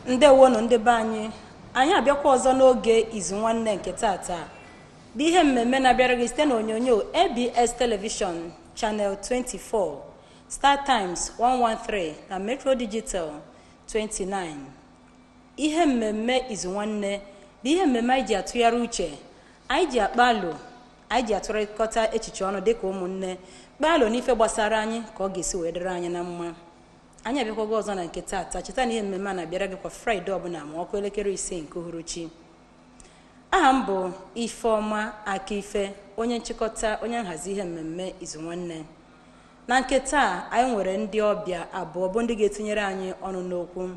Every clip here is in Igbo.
Ndewonụ ndị be anyị. Anyị abịakwa ọzọ n'oge Izu Nwanne nke tata, bụ ihe mmemme na-abịara gị site n'onyonyo ABS Television Channel 24, Star Times 113 na Metro Digital 29. Ihe mmemme Izu Nwanne bụ ihe mmemme anyị ji atụgharị uche, anyị ji akpa alo, anyị ji atụrịkọta echiche ọnụ dịka ụmụnne, kpaa alo n'ife gbasara anyị, ka ọ ga-esi wee dịrị anyị na mma. Anyị abịakwago ọzọ na nke taata. Cheta na ihe mmemme a na-abịara gị kwa Fraịde ọbụla ma ọkụ elekere 6 nke uhuruchi. Aha m bụ Ifeọma Akife, onye nchịkọta, onye nhazi ihe mmemme Izu Nwanne. Na nke taa, anyị nwere ndị ọbịa abụọ bụ ndị ga-etinyere anyị ọnụ n'okwu.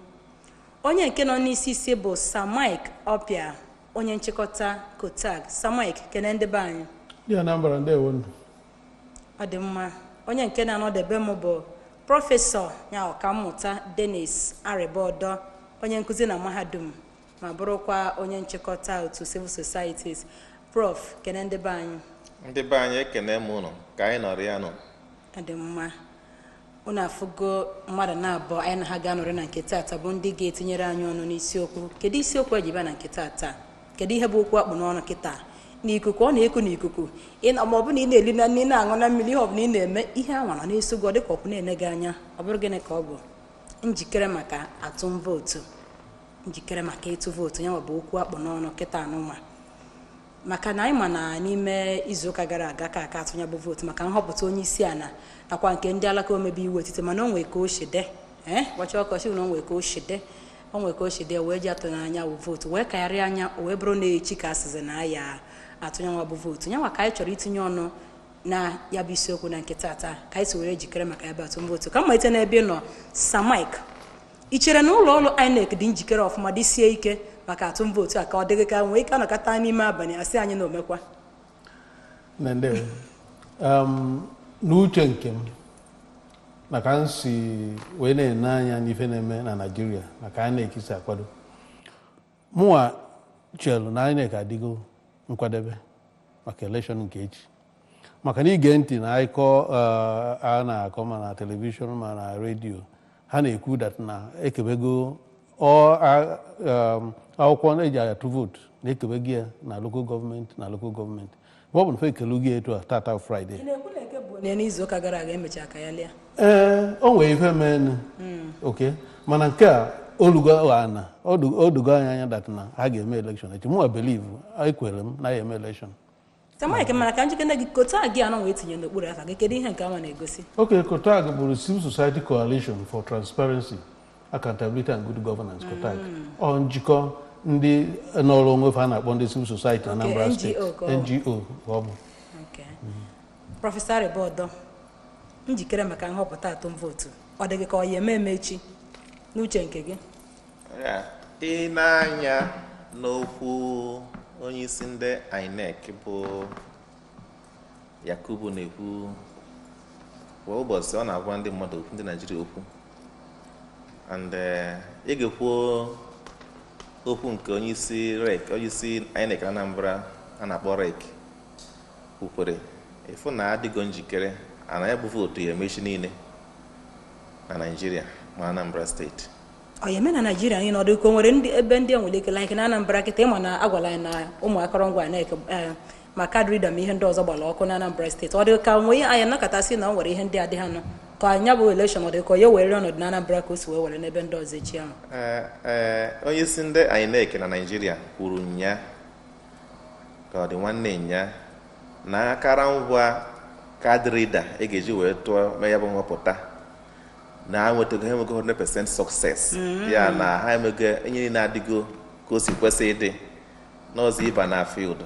Onye nke nọ n'isi isi bụ Sir Mike Ọpịa, onye nchịkọta COTAG. Sir Mike, kene ndị be anyị. Ndị Anambra, ndewonu. Ọ dị mma. Onye nke na-anọdebe m bụ Prọfesọ ya Ọkammụta Denis Arịbọdọ, onye nkụzi na mahadum ma bụrụkwa onye nchịkọta otu civil societies. Prof, kene ndị be anyị. Ndị be anyị, ekene m ụnụ ka anyị nọrọ ya nọ. Ọ dị mma. Unu afụgo mmadụ na-abụọ anyị na ha ga-anọrị na nke taata, bụ ndị ga-etinyere anyị ọnụ n'isiokwu. Kedu isiokwu eji bịa na nke taata? Kedu ihe bụ okwu akpụ n'ọnụ kịta n'ikuku? Ọ na-eku n'ikuku. Ma ọ bụ na ị na-eli na nri, na-aṅụ na mmiri, ihe ọ bụla ị na-eme, ihe anwa nọ na-eso gị, ọ dịka ọkwụ na-ene gị anya. Ọ bụrụ gịnị ka ọ bụ? Njikere maka atụm vootu, njikere maka ịtụ vootu, ya bụ okwu akpụ n'ọnụ kịta anụnwa, maka na anyị ma na n'ime izuụka gara aga ka aka atụnya bụ vootu maka nhọpụta onye isi ala nakwa nke ndị alaka omebe iwu etiti. Mana o nwee ka o si dị, ee, gbacha ọkọchị na o nwee ka o si dị, o nwee ka o si dị, wee ji atụ n'anya wụ vootu wee kagharịa anya, o wee bụrụ na echi ka asịzi na ya atụnye nwa bụ vootu. Nyanwa ka anyị chọrọ itinye ọnụ na ya bụ isiokwu na nke tata, ka anyị si were jikere maka ya bụ atụm vootu. Ka mmalite n'ebe ị nọ, Sir Mike, ị chere na ụlọ ọrụ INEC dị njikere ọfụma, dịsie ike maka atụm vootu a, ka ọ dịghị ka nwee ike anọkọta n'ime abalị asị anyị na omekwa? Na ndewo. N'uche nke m, na ka m si wee na-ene anya n'ife na-eme na Naịjirịa na ka INEC si akwado, mụnwa chelu na INEC adịgo nkwadebe maka election nke echi, maka na ige ntị na akụkọ a na-akọ ma na television ma na redio, ha na-ekwu that na ekebego akwụkwọ eji atụ vootu, na-ekebego ya na local government, na local government. Mgbe ọ bụ na fa ekelu gị etu a tata Fraịde. Ị na-ekwu na eke bụ onye n'izu ụka gara aga emechaa ka ya lịa? Ee, o nwere ife meenụ oke, mana nke a olugo ana odugo anyị anya that na ha ga-eme election echi. Mụnwa believe, ekwere m na ya eme election. Sir Mike, mana ka njikere gị, COTAG gị anọ wee tinye n'okpuru afa gị, kedu ihe nke ama na-egosi? Okay, COTAG bụrụ Civil Society Coalition for Transparency, Accountability and Good Governance. COTAG ọ njikọ ndị nọrọ onwe fa a na-akpọ ndị civil society na Anambra NGO Steeti. Ka ọ bụ. NGO ka ọ bụ. Okay. Prọfesọ Arịbọdọ, njikere maka nhọpụta atụm vootu, ọ dịghị ka ọ ya eme eme echi n'uche nke gị? Ya, ị na-anya n'okwu onye isi ndị INEC bụ Yakubu na-ekwu kwa ụbọchị, ọ na-agwa ndị mmadụ okwu, ndị Naijiria okwu, and ị ga-ekwu okwu nke onye isi REC, onye isi INEC na Anambra a na-akpọ REC kwukwere, ịfụ na adịgo njikere ana ya bụ vootu ya emechi niile na Naijiria ma Anambra Steeti. Ọ ya eme na Naijiria niile? Ọ dị ka o nwere ndị ebe ndị enwere ike, like na Anambra kịta, ịma na agwala anyị na ụmụ akọrọngwa INEC, ma card reader ma ihe ndị ọzọ gbara ọkụ na Anambra Steeti. Ọ dị ka nwee anyị nakọtasị na o nwere ihe ndị adị ha nọ ka anya bụ election, ọ dị ka onye were ọnọdụ na Anambra ka o si wee were n'ebe ndị ọzọ echi ahụ? Ee, onye isi ndị INEC na Naịjirịa kwuru nya ka ọ dị nwanne nya na akara ngwa card reader e ga-eji wee tụọ mee ya bụ nhọpụta na nwetago, ha enwego 100% success ya, na ha emego ihe niile adịgo ka o si kwesị ịdị n'ọzọ ịba na field.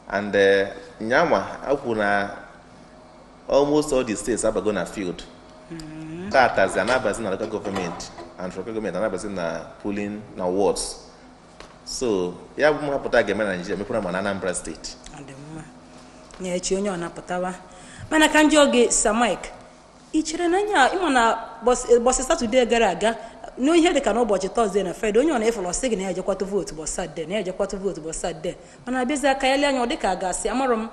And nyanwa akwụ na almost all the states abago na field tatazi, anabazi na local government and local government anabazi na polling na wards. So ya bụ nhọpụta ga-eme na Nigeria mekwara ma na Anambra Steeti. Ọ dị mma. Na-echi onye ọ na-apụtawa, mana ka njọ gị, Sir Mike, ị chere na anya ịma na bọsị Satọde gara aga n'ihe dịka n'ụbọchị Tọzdee na Fraịde, onye ọ na-efọrọ sị gị na ya ejekwatụ vootu bụ Satọde, na ya ejekwatụ vootu bụ Satọde, mana abịazi aka ya lee anya, ọ dịka a ga-asị amarọ m.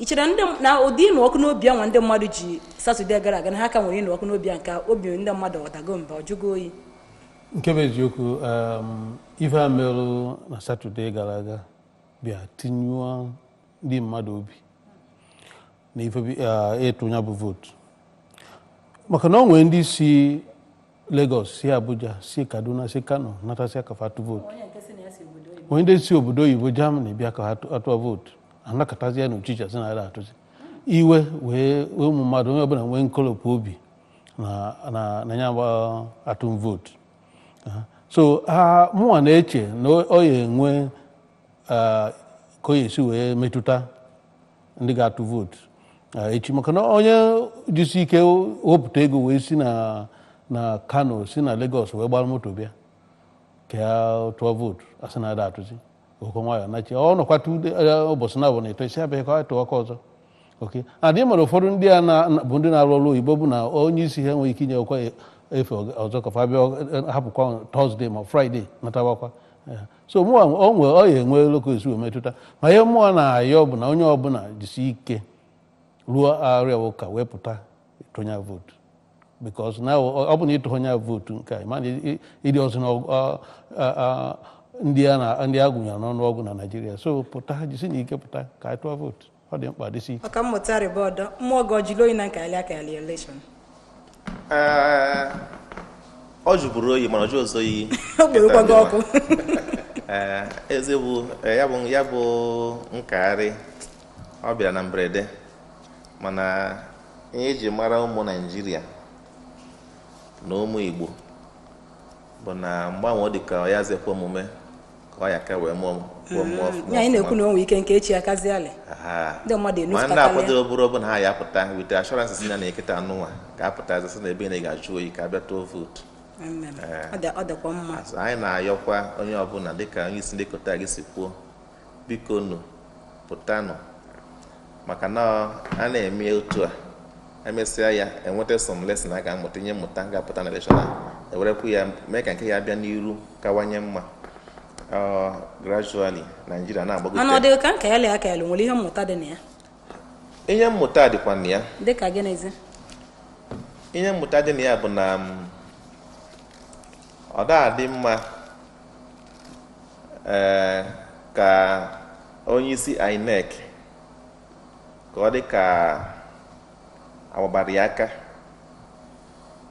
Ị chere ndị na ụdị ịnụ ọkụ n'obi anwa ndị mmadụ ji Satọde gara aga, na ha ka nwere ịnụ ọkụ n'obi a, nke obi ndị mmadụ ọdago mba, ọjụgo oyi? Nke bụ eziokwu, ife a merụ na Satọde gara aga bịa tinyụọ ndị mmadụ obi na ife ịtụ ya bụ vootu, maka na o nwere ndị si Lagos, si Abuja, si Kaduna, si Kano natasịa ka fa atụ vootu. Onye ndị si obodo oyibo, Germany, bịa ka ha atụọ vootu, anakọtazi ya n'uchichi asị na ya atụzi. Iwe wee wee ụmụ mmadụ, onye ọbụla nwee nkolopụ obi na ya bụ atụm vootu. So ha mụnwa na-eche na ọ ya enwe ka ọ ya esi wee metụta ndị ga-atụ vootu echi, maka na onye jisi ike wepụta ego wee si na Kano, si na Lagos wee gbara moto bịa ka ya tụọ vootu, asị na ada atụzi, okwe nwayọ nachi ọ nọkwa ụbọchị na abụ na ịtọ isi abịaghị ka ọ tụọ aka ọzọ. Oke adị mara ụfọdụ ndị a bụ ndị na-arụ ọrụ oyibo bụ na onye isi ha enweghị ike inye ọkwa efe ọzọ ka fa bịa, hapụkwa Thursday ma Friday natabakwa. So mụnwa o nwe ọ ya enwe loko esi wee metụta, ma ihe mụnwa na-ayọ bụ na onye ọbụla jisi ike ruo arịa ụka wee pụta tụnya vootu, because na ọ bụ na ịtụ onye vootu nke a, mana ịdị ọzọ na ndị a na ndị a gụnyere n'ọnụọgụ na Naịjirịa. So pụta, jisi na ike pụta ka anyị tụọ vootu. Ọ dị mkpa, dịsi ike. Ọkammụta Ribọdọ, mmụọ gị ọ jụrụ oyi na nkali akali election? Ee, ọ jụburu oyi, mana ọ jụ ọzọ oyi. O gborokwa gị ọkụ. Ee, eze bụ ya bụ nkagharị ọ bịara na mberede, mana ihe eji mara ụmụ Naijiria na ụmụ Igbo bụ na mgbanwe dị ka ya zekwa omume ka ọ ya ka wee mụọ mụọ ọfụma. Ya anyị na-ekwu na o nwere ike nke echi akazi alị. Aha. Ndị mmadụ Ma ndị enufụtakarịa. akwadoro bụrụ ọbụna ha ya apụta with assurance si na na-eketa anụnwa ga-apụta sị na ebe na ị ga-ajụ oyi ka abịa tụọ vootu. Amen. Ọ dịkwa mma. Azụ anyị na-ayọkwa onye ọbụla, dịka onye isi ndị kota gị si kwuo, biko nụ pụtanụ, maka na a na-eme otu a, emesịa ya enweta some lesson a ga-amụta, ihe mmụta ga-apụta na election a, ewerekwu ya mee ka nke ya bịa n'iru kawanye mma. Ọ gradually Naijiria Mana ọ na-agbagote. dị ka nka ya lee aka ya nwere ihe mmụta dị na ya? Ihe mmụta dịkwa na ya. Dịka gịnịzi? Ihe mmụta dị na ya bụ na ọ da adị mma ka onye isi INEC ka ọ dị ka agbabara ya aka,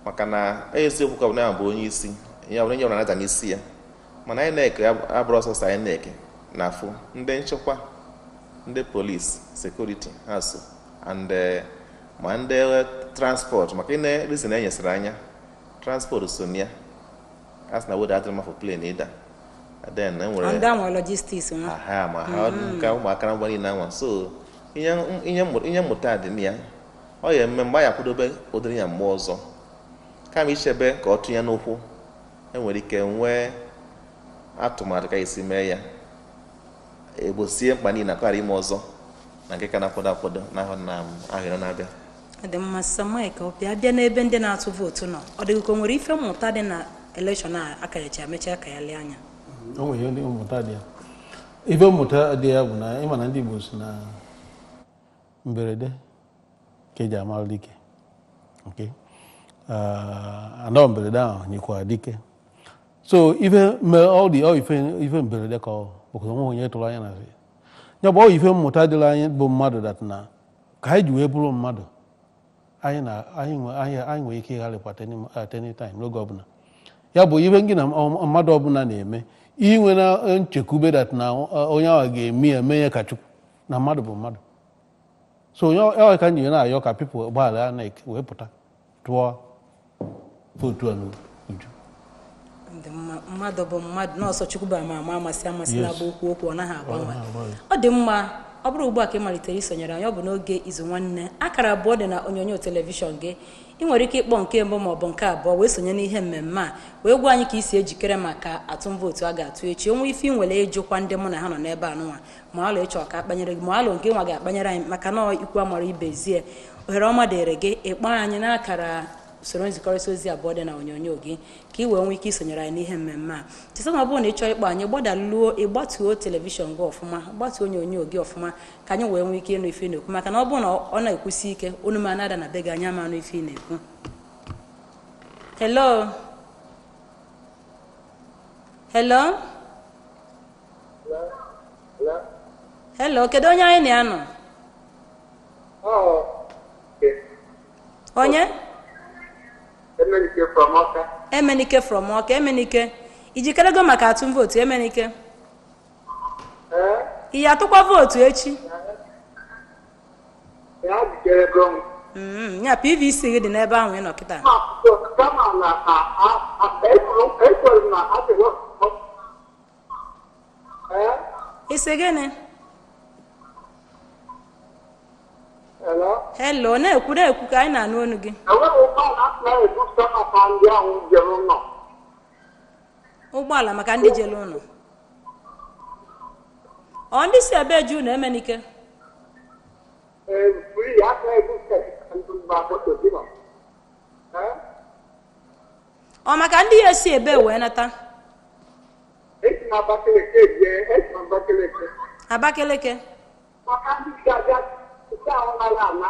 maka na eziokwu ka ọ bụ na ya bụ onye isi, ihe ọ bụla onye ọbụla na-aza n'isi ya, mana INEC abụrụ ọsọsọ INEC na-afụ ndị nchekwa, ndị polisi, security ha so and ma ndị transport, maka ine reason enyesịrị anya transport so na ya, a sị na weather adịrị mma for plane ịda, then enwere Ndị anwa logistics nwa. Aha, ma ha nke ụmụaka ngwa niile anwa. So ihe mmụta dị na ya, ọ ya eme mgbe anyị akwadobe ụdịrị ya mgbe ọzọ, kama ichebe ka ọ tụnye n'ụkwụ, enwere ike nwee atụmatụ ka esi mee ya egbosie mkpa niile ka ghara ime ọzọ na nke ka na-akwado akwado n'ahụ na ahịrị na-abịa. Ọ dị mma. Sir Mike, ọ bịa n'ebe ndị na-atụ vootu nọ, ọ dịghị ka o nwere ife mmụta dị na election a akayacha emecha ka ya lee anya? O nwere ihe ndị mmụta dị ya. Ife mmụta dị ya bụ na ịma na ndị Igbo si na mberede ka eji amara dike. Okay. Anọ mberede ahụ nyikwara dike. So ife ọ dị ọ ife mberede ka ọ bụkwa onwe onye tụrụ anya na ya bụ ọ ife mmụta dịrị anyị bụ mmadụ, that na ka anyị ji wee bụrụ mmadụ, anyị na anyị nwe anyị nwere ike ịgharịkwa at any time, n'oge ọbụla. Ya bụ ife gị na mmadụ ọbụla na-eme inwe na nchekwube that na onye ahụ ga-eme ya eme ya ka Chukwu na mmadụ bụ mmadụ. So onye ọ ka anyị na-ayọ ka people gbaghara INEC wee pụta tụọ vootu a n'uju. Ndị mmadụ bụ mmadụ nọọsụ Chukwu bụ ama ama amasị amasị. Yes. Na-agba okwu okwu ọ naghị agbanwe. Ọ naghị agbanwe. Ọ dị mma. Ọ bụrụ ugbu a ka ị malitere isonyere anyị, ọ bụ n'oge Izu Nwanne. Akara abụọ dị na onyonyo telivishọn gị. Ị nwere ike ịkpọ nke mbụ ma ọ bụ nke abụọ wee sonye n'ihe mmemme a, wee gwa anyị ka isi ejikere maka atụm vootu a ga-atụ echi. Onwe ife ị nwere ịjụkwa ndị mụ na ha nọ n'ebe a nụnwa, ma alụ ịchọ ka akpanyere gị, ma alụ nke nwa ga-akpanyere anyị, maka na ikwu amara ibezie, ohere ọma dịrị gị ịkpọ anyị n'akara usoro nzikọrịta ozi abụọ dị na onyonyo gị, ka ị wee nwee ike isonyere anyị n'ihe mmemme a. Cheta na ọ bụrụ na ị chọọ ịkpọ anyị, gbadaluo ịgbatuo telivishọn gị ọfụma, gbatuo onyonyo gị ọfụma, ka anyị wee nwee ike ịnụ ife ị na-ekwu, maka na ọ bụrụ na ọ na-ekwusi ike unu ma na-ada na be gị, anyị ama anụ ife ị na-ekwu. Hello. Hello. Hello, kedu onye anyị na-anọ? Onye? Emenike from Awka. Emenike from Awka. Emenike, ijikerego maka atụm vootu? Emenike, ị ya atụkwa vootu echi? Ya jikerego m. Ya PVC gị dị n'ebe ahụ ị nọ kịta. Kama na ekwere m na adịghị. Isi gịnị? Hello? Hello, na-ekwu na-ekwu ka anyị na-anụ onu gị. Enweghị ụgbọala na-ebusa maka ndị ahụ jere ụlọ. Ụgbọala maka ndị jere ụlọ. Ọ ndị si ebe ju na Emenike? Free aka ebusa ndị mba moto gị nọ. Ọ maka ndị ya esi ebe wee nata? Esi na Abakaliki eje, esi na Abakaliki. Abakaliki? Maka ndị ga-abịa nke ahụ nara ala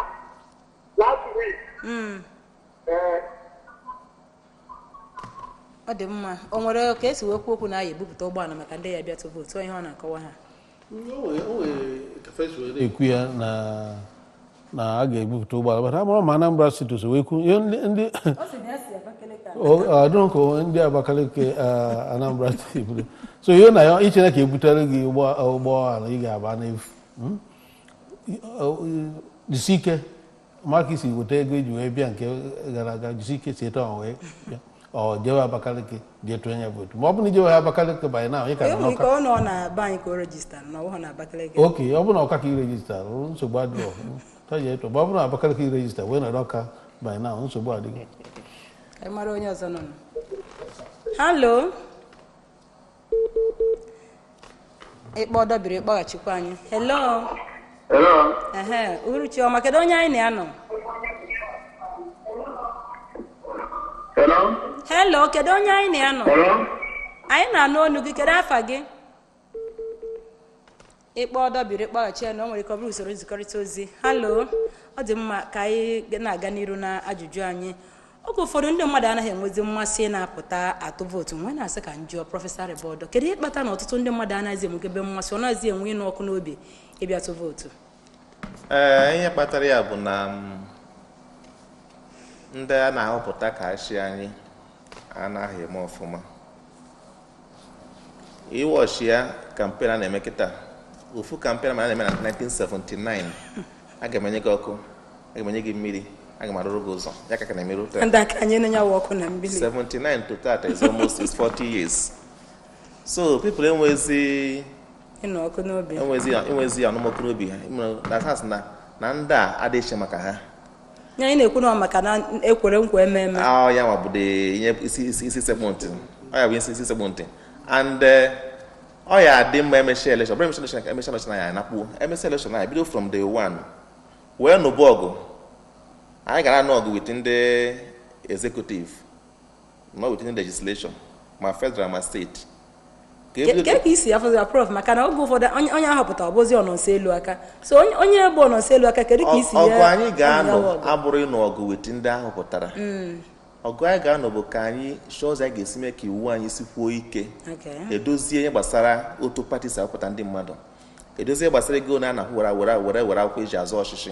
last week. Ọ dị mma. O nwere ka esi wee kwuo okwu na aya ebupụta ụgbọala maka ndị ya bịa tụ vootu, ihe ọ na-akọwa ha. Ekwu ya na a ga-ebupụta ụgbọala, mana amara ma Anambra State so wee kwu ihe ndị ọdụrụ ka ndị Abakaliki Anambra State buru. So ihe na ya ichere ka ebutere gị ụgbọala ị ga-aba n'efu. Jisi ike maka isi weta ego iji wee bịa nke gara aga, jisi ike si etu ahụ wee bịa ọ jewe Abakaliki jee tụọ ya vootu. Ma ọ bụ na ijewe Abakaliki by now, ị ka nọ Enwere ike n'Ọka. ọ nọ na be anyị ka o rejista na ọ bụghị na Abakaliki. Oke, ọ bụ na Ọka ka ị rejista, nsogbu adịrọ. Ma ọ bụ na Abakaliki ị rejista wee nọrọ Ọka by now, nsogbu adịghị. Ka anyị mara onye ọzọ nọ nọ. Hello. Ịkpọ dọbiri ịkpọghachikwa anyị. Hello. Hello. Ehe, Uhuruchi ọma, kedu onye anyị na-anọ? Hello. Hello, kedu onye anyị na-anọ? Hello. Anyị na-anụ onu gị, kedu afa gị? Ịkpọ dọbiri ịkpọghachi ya na o nwere ike ọ bụrụ usoro nzikọrịta ozi. Hello, ọ dị mma ka anyị na-aga n'iru na ajụjụ anyị. Oge ụfọdụ ndị mmadụ anaghị enwezi mmasị na-apụta atụ vootu. Nwe na-asị ka njụọ Prọfesọ Ribọdọ, kedu ihe kpata na ọtụtụ ndị mmadụ anaghịzi enwekebe mmasị, ọ naghịzi enwe ịnụ ọkụ n'obi ịbịa tụ vootu? Ee, ihe kpatara ya bụ na ndị a na-ahọpụta ka achị anyị anaghị eme ọfụma. Iwọchi ya kampen a na-eme kịta, ofu kampen a na-eme na 1979, aga m enye gị ọkụ, aga m enye gị mmiri, aga m arụrụ gị ụzọ, ya ka ka na-emerụ taa. Ndị aka anyị na-enye ọkụ na mmiri. 79 to 30 is almost is 40 years. So people enwezi ịnụ ọkụ n'obi. Enwezi anụmọkụ n'obi ha. Na ha sị na ndị a adịghị maka ha. Ya anyị na-ekwu na maka na ekwere nkwa eme eme. Ah, ya nwa bụ the ihe isi isi isi sekpụ ntị. Ọ ya bụ isi isi sekpụ ntị. And ọ ya adị mma emechaa election. Bụrụ emechaa election, emechaa election anyị anakpuo. Emechaa election anyị bido from day one. Wee nụbụ ọgụ. Anyị gara anụ ọgụ with ndị executive, not with ndị legislation, ma federal ma state. Ka ebido- Ke ka isi afọzi ya, prof, maka na oge ụfọdụ onye ahọpụta ọ bụzi ọnọnso elu aka, so onye bụ ọnọnso elu aka, kedu ka isi ọgụ anyị ga-anụ ya ọgụ? Abụrụ ịnụ ọgụ wit ndị ahụ pụtara. Ọgụ anyị ga-anụ bụ ka anyị chọọ ụzọ anyị ga-esi mee ka iwu anyị sikwuo ike, edozie ihe gbasara otu pati si apụta ndị mmadụ, edozie gbasara ego na a na-akwụ were were were were akwụkwọ eji azụ ọchịchị,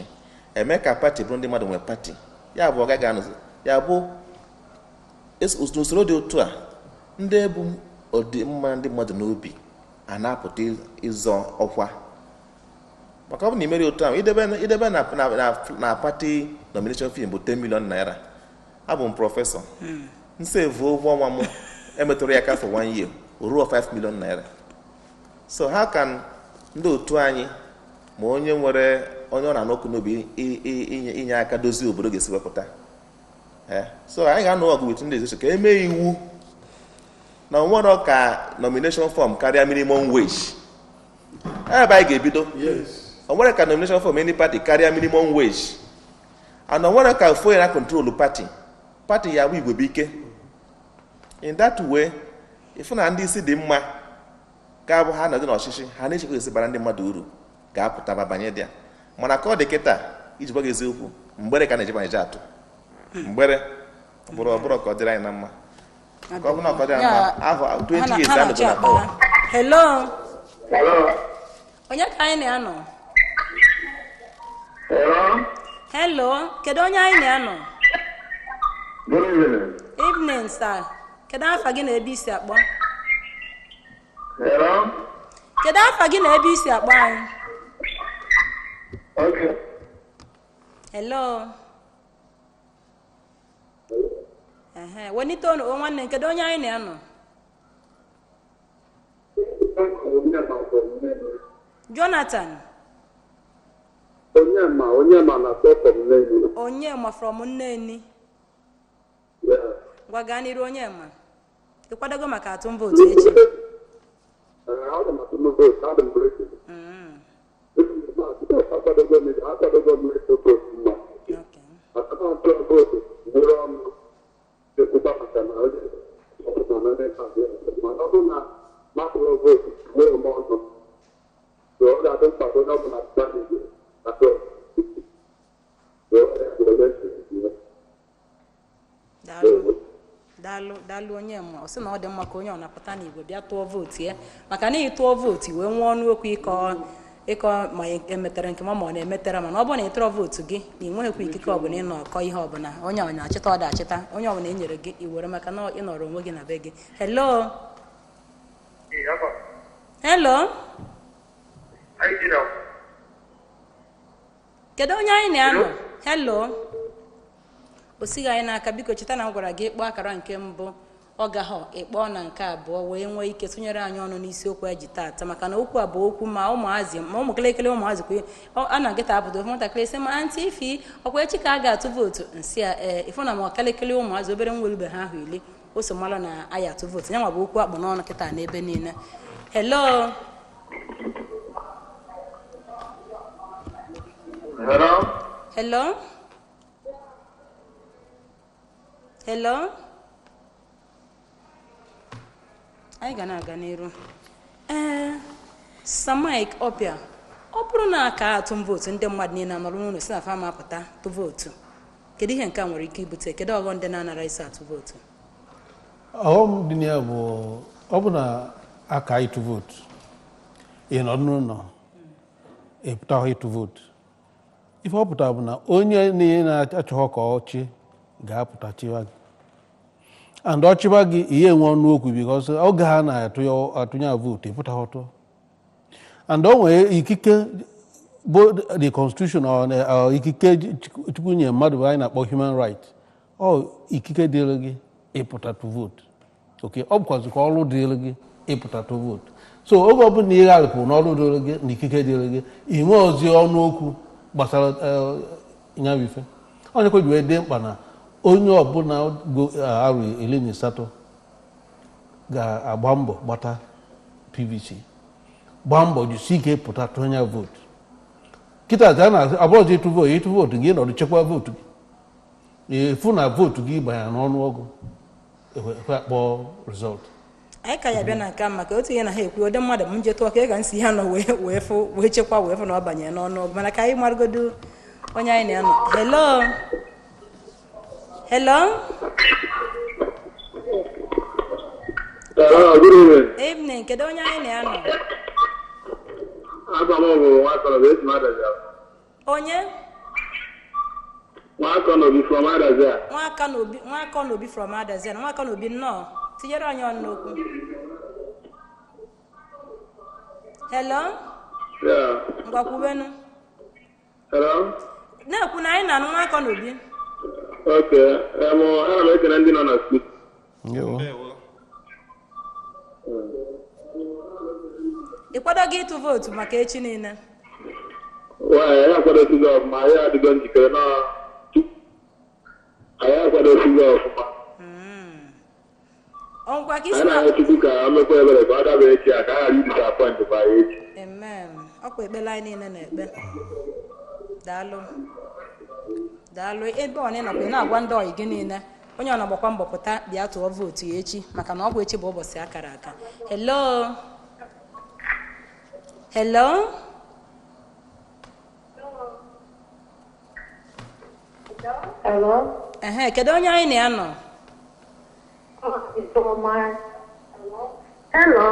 eme ka pati bụrụ ndị mmadụ nwee pati. Ya bụ ọga ga-anụ ya bụ n'usoro dị otu a, ndị bụ ọdịmma ndị mmadụ n'obi a na-apụta ịzọ ọkwa. Maka ọ bụ na imeri otu ahụ idebe na pati nomination fee bụ 10 million naira, abụ m prọfesọ nsevu ụgwọ ọnwa m emetụrụ ya aka for one year ruo 5 million naira. So how can ndị otu anyị ma onye nwere onye ọ na-anụ ọkụ n'obi inye aka dozie obodo ga-esi wepụta? So anyị ga-anụ ọgụ with ndị eziokwu ka emee iwu na onwero ka nomination form karịa minimum wage. Ebe anyị ga-ebido, onwere ka nomination form any party karịa minimum wage, and onwere ka ofu onye na control party party ya bụ igwe bụ ike. In that way, ịfụ na ndị isi dị mma ga-abụ ha nọdụ n'ọchịchị ha na-echekwa esi bara ndị mmadụ uru ga-apụta ma banye dị ya. Mana ka ọ dị kịta, iji gwa gị eziokwu, mgbere ka na-eje atụ mgbere ọ bụrụ ka ọ dịrị anyị na mma. Ka ọ bụ na ọkọdị Ya, mma ahụ 20 years ha anọgo na-achọ na akpa power. ha. Hello. Hello. Onye ka anyị na-anọ? Hello. Hello, kedu onye anyị na-anọ? Good evening. Evening, sir. Kedu afa gị na ebe isi akpọ? Hello. Kedu afa gị na ebe isi akpọ anyị? Okay. Hello. Ehe, welite ọnụ o nwanne m, kedu onye anyị na-anọ? Jonathan. Onyema, Onyema na-akpọ from Nnewi. Onyema from Nneni. Yeah. Gwa gaa n'iru Onyema. Ị kwadogo maka atụm vootu echi? Aga m atụ vootu, adị m ready. Akwadogo m akwadogo m ịtụ vootu mma. Okay. Atụmatụ vootu nwere ọnụ ekwukwa maka na onye ọbụla na onye na-abịa. Mana ọ bụrụ na m atụrụ vootu nwere m ọnụ, so ọ ga-adị mkpa ka onye ọbụla pụta n'igwe atụ. So ọ ga-abụ onye ntị ya. Daalụ. Daalụ, daalụ Onyema. Ọ sị na ọ dị mma ka onye ọ na-apụta n'igwe bịa tụọ vootu ya, maka na ị tụọ vootu wee nwee ọnụ okwu ịkọ ịkọ ma emetere nke ma ma ọ na-emetere, mana ọ bụrụ na ị tụrụ vootu gị na ị nweghịkwa ikike ọbụla ịnọ akọ ihe ọbụla onye ọ na-achịta ọ da-achịta onye ọbụla e nyere gị i were, maka na ị nọrọ onwe gị na be gị. Hello. Hello. Kedu onye anyị na-anọ? Hello. O sighị anyị n'aka. Biko cheta na m gwara gị ịkpọ akara nke mbụ ọ gaghọ, ịkpọọ na nke abụọ wee nwee ike tụnyere anyị ọnụ n'isiokwu anyị ji taata, maka na okwu a bụ okwu ma ụmụazị ma ụmụ kịlịkịlị ụmụazị kwe a na-agịta apụta ofe nwatakịrị sị ma antị ifi ọkwa echi ka a ga-atụ vootu nsị a ee ịfụ na ma kịlịkịlị ụmụazị obere nwerube ha ahụ ili o so malụ na anyị atụ vootu ya nwa bụ okwu akpụ n'ọnụ kịta n'ebe niile. Hello. Hello. Hello. Hello. Anyị ga na-aga n'iru. Ee, Sir Mike Ọpịa, ọ bụrụ na aka atụm vootu ndị mmadụ niile anọrọ n'ụlọ si na fama apụta tụ vootu, kedu ihe nke a nwere ike ibute? Kedu ọghọm ndị na-anara isi atụ vootu? Ọghọm dị na ya bụ ọ bụ na aka ịtụ vootu, ị nọ n'ụlọ ị pụtaghị ịtụ vootu, ife ọ pụtara bụ na onye niile na-achọghọ ka ọchị ga-apụta chịwa gị, and ọ chịba gị ihe enwe ọnụ okwu, because oge ha na-atụnye vootu ịpụtaghị ọtọ, and o nwere ikike bụ the constitution or ikike Chukwu nye mmadụ bụ anyị na-akpọ human right, ọ ikike dịrị gị ịpụta to vote. Okay, ọ bụkwazikwa ọrụ dịrị gị ịpụta to vote. So oge ọbụla ị gharịpụ n'ọrụ dịrị gị na ikike dịrị gị, ị nwee ozi ọnụ okwu gbasara ya bụ ife. Onye kwa ji wee dị mkpa na onye ọbụla arụ 18 ga-agba mbọ gbata PVC, gbaa mbọ jisie ike pụta tụọ vootu. Kịta a na-abụrọzi ịtụ vootu, ịtụ vootu gị nọdụ chekwa vootu gị, efu na vootu gị banyere n'ọnụọgụ ekwe akpọ result. Anyị ka ya bịa na nke a maka otu ihe na ha ekwu ụdị mmadụ m je tụọ ka ị ga nsi ha nọ wee wee fụ wee chekwa wee fụ na ọ banyere n'ọnụọgụ, mana ka anyị marụgodo onye anyị na-anọ. Hello. Hello. Hello, good evening. Evening. Kedu onye anyị na-anọ? Aba m bụ Nwakọnọbi, esi m Adazia. Onye? Nwakọnọbi from Adazia. Nwaka n'obi, Nwaka n'obi from Adazia. Nwaka n'obi, nnọọ. Tinyere anyị ọnụ n'okwu. Hello. Yeah. Ngwa kwubenu. Hello. Na-ekwu na anyị na-anụ, Nwaka n'obi. Okay. Ana m ekele ndị nọ na studio. Ndewo. Ndewo. Ị kwadogo ịtụ vootu maka echi niile? Well, anyị akwadosigo ọfụma, anyị adịgo njikere na anyị akwadosigo ọfụma. Ọnkwa ka isi Anyị na-arịọ Chukwu ka o mekwa ebere ka ọ daba echi a ka a ghara idisappoint kwa anyị echi. Amen. Ọkwa ekpere anyị niile na-ekpe. Daalụ, daalụ. Ebe ọ na-ịnọkwa ị na-agwa ndị ọyị gị niile onye ọ na-agbakwa mbọ pụta bịa tụọ vootu ya echi, maka na ọ bụ echi bụ ụbọchị akara aka. Hello. Hello. Hello? Ehe, kedu onye anyị na-anọ? Oh, it's Ifeọma. Hello.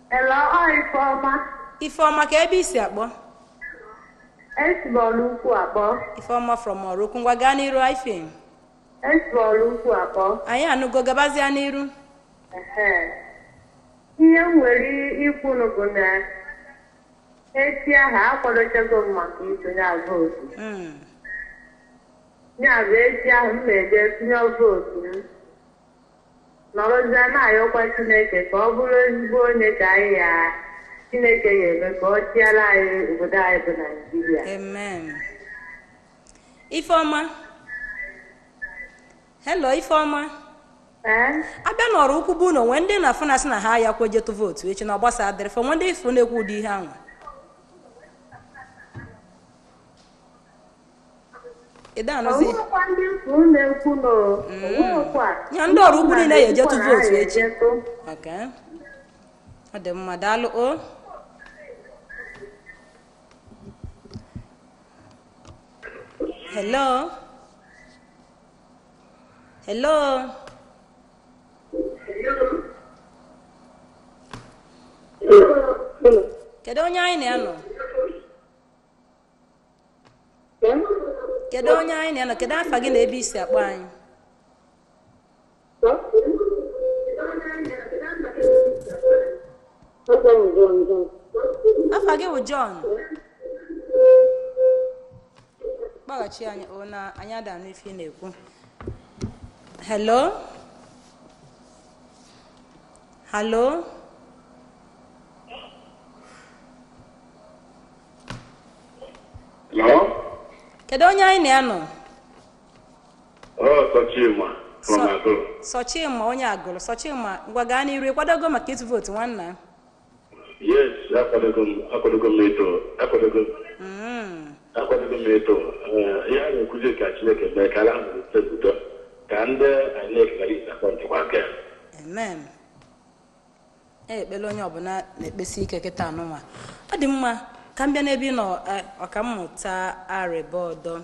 Hello, ọ Ifeọma. Ifeọma, ka ebe isi akpọ? Esi m Ọlụukwu akpọ. Ifeọma from Ọrụkwu, ngwa gaa n'iru ife. Esi m Ọlụukwu akpọ. Anyị anụgo, gabazịa n'iru. Ehe. Ihe m nwere ikwunu bụ na echi ahụ akwadochago m maka ịtụnye vootu. Ya bụ echi ahụ m na-eje tụnye vootu m. Nọrọzie na-ayọkwa Chineke ka ọ bụrụ ezigbo onye ka anyị ya Chineke ga-eme ka ọ chịara anyị obodo anyị bụ Naijiria. Amen. Ifeọma, hello Ifeọma. Ee? Abịa n'ọrụ ukwu bụ na onwe ndị na-afụ na asị na ha ya kwe jetụ vootu echi na ọgbasa adịrị fọ nwe ndị ifo na-ekwu ụdị ihe ahụ. Ịda anụzi. Onwekwa ndị mfu na-ekwu na onwekwa. Ya ndị ọrụ ukwu niile ya ejetụ vootu echi. Ejetụ. Okay. Ọ dị mma, daalụ o. Hello. Hello. Kedu onye anyị na-anọ? Kedu onye anyị na-anọ? Kedu afa gị na ebe isi akpọ anyị? Afa gị bụ John. Kpọghachi anyị o na anyị ada anụ ife ị na-ekwu. Hello? Hello? Hello? Kedu onye anyị na-anọ? Oh, Sochima from Agulu. Sochima onye Agụrụ. Sochima, ngwa gaa n'iru, ịkwadogo maka ịtụ vootu nwanna? Yes, akwadogo m akwadogo m ịtụ akwadogo m akwadogo m ịtụ. Ihe a na-ekwuzi ka Chineke mee ka ala ahụ rute udo ka ndị INEC ghara ịsapọntịkwa aka ya. Amen. Ekpele onye ọbụla na-ekpesi ike kịta anụnwa. Ọ dị mma ka m bịa n'ebe ị nọ, ọkammụta Arịbọdọ.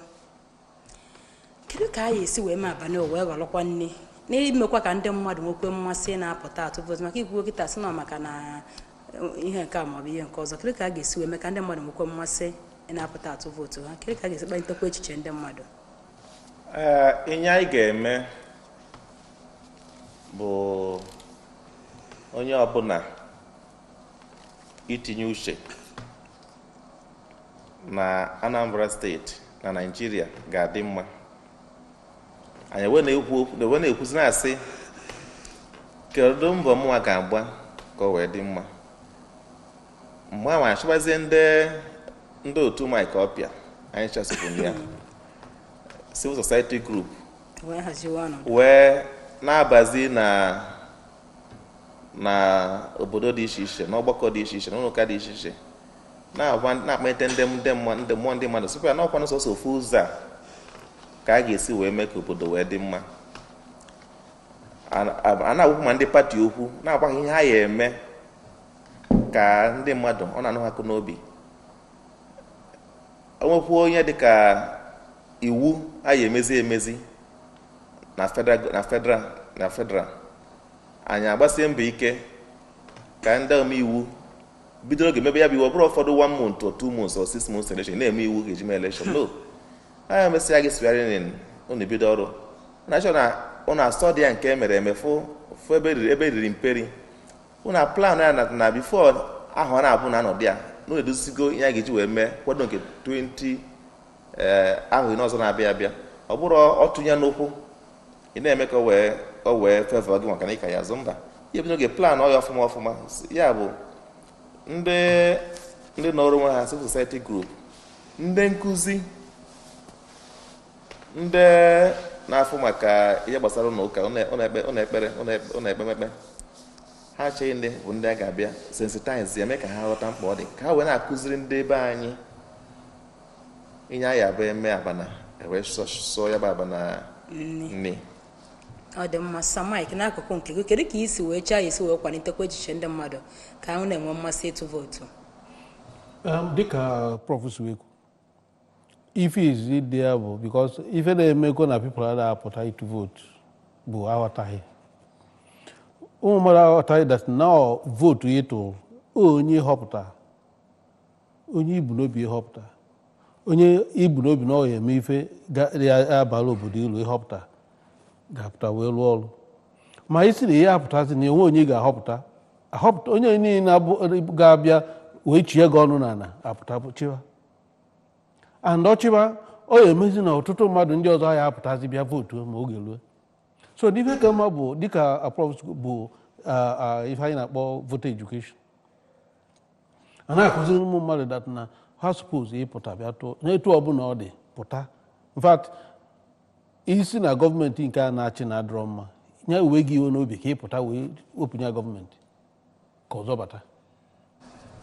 Kedu ka a ga-esi wee mee abalị wee ghọrọkwa nne n'imekwa ka ndị mmadụ nwekwe mmasị na-apụta atụ vootu maka ikwu kịta sị na maka na ihe nke a maọbụ ihe nke ọzọ? Kedu ka a ga-esi wee mee ka ndị mmadụ nwekwe mmasị na-apụta atụ vootu ha? Kedu ka a ga-esi kpalitekwa echiche ndị mmadụ? Ee, ihe anyị ga-eme bụ onye ọbụla itinye uche na Anambra steeti na Naịjirịa ga-adị mma. Anyị wee na-ekwuzi na-asị kedu mbọ mụnwa ga-agba ka o wee dị mma. Mgbe ahụ achọbazie ndị otu Mike Ọpịa anyị chasịpụ ya civil society group wee haziwe ọnọdụ wee na-abazi na obodo dị iche iche, n'ọgbakọ dị iche iche, n'ụlọ ụka dị iche iche, na-akpalite ndị mmụọ ndị mmadụ sịkwa na ọkwa n'ụsọsọ ofu ụzọ a ka a ga-esi wee mee ka obodo wee dị mma. A na-agwụkwụ ma ndị pati okwu na-agwa ha ihe ha ya eme ka ndị mmadụ ọ na-anụ ha akụ n'obi. O nwekwuo onye dịka iwu a ya emezi emezi na federal anyị agbasie mbọ ike ka ndị omeiwu bidoro oge mebe ya bụ iwu. Ọ bụrụ ụfọdụ 1 month or 2 months or 6 months election na-eme iwu ga-eji mee election, no anyị emesịa gị swearing in unu bido ọrụ na-achọ na unu asọ dị ya nke emere eme fụ ebe riri mperi unu plan ya na before ahụ ọ na-abụ na anọdụ ya na unu edozisigo ihe a ga-eji wee mee kwado nke 20 ahụ ọzọ na-abịa abịa. Ọ bụrụ ọtụnye n'ụkwụ ị na-eme ka o wee fevọ gị maka na ịka ya azụ mba ihe bido oge plan ọ ya ọfụma ọfụma. Ya bụ ndị nọrọ onwe ha civil society group, ndị nkụzi, ndị na-afụ maka ihe gbasara ụlọ ụka, ụlọ ekpere, ụlọ ekpemekpe, ha acheghị ndị bụ ndị a ga-abịa sensitize ya mee ka ha ghọta mkpa ọ dị ka ha wee na-akụziri ndị be anyị ihe anyị abụ eme abana wee sụọ ya bụ abana nni. Ọ dị mma. Sir Mike, n'akụkụ nke gị, kedu ka isi wee chaa isi wee kwalitekwa echiche ndị mmadụ ka ahụ na-enwe mmasị ịtụ vootu? Dịka Prof si wee kwu, ife izizi dị ya bụ because ife na-emekwa na people ada apụta ịtụ vootu bụ aghọtaghị. Ụmụ mmadụ aghọtaghị that na ọ vootu ịtụ onye họpụta, onye ibu n'obi ịhọpụta, onye ibu n'obi na ọ ya eme ife ga-abara obodo ilu ịhọpụta ga-apụta wee rụọ ọrụ. Ma isi na ihe apụtazi na enwe onye ga-ahọpụta ahọpụta, onye niile ga-abịa wee chie gị ọnụ n'ala apụta chịba, and ọchịba ọ ya emezi na ọtụtụ mmadụ ndị ọzọ ya apụtazi bịa vootu ma oge ruo. So n'ife ka mma bụ dịka approach bụ ife anyị na-akpọ voter education, a na-akụziri ụmụ mmadụ that na ha suppose ịpụta bịa tụọ n'etu ọbụla ọ dị pụta. In fact, isi na gọọmenti nke a na-achị na adịrọ mma, nye uwe gị iwe n'obi ka ị pụta wee wepụ ya gọọmenti ka ọzọ bata.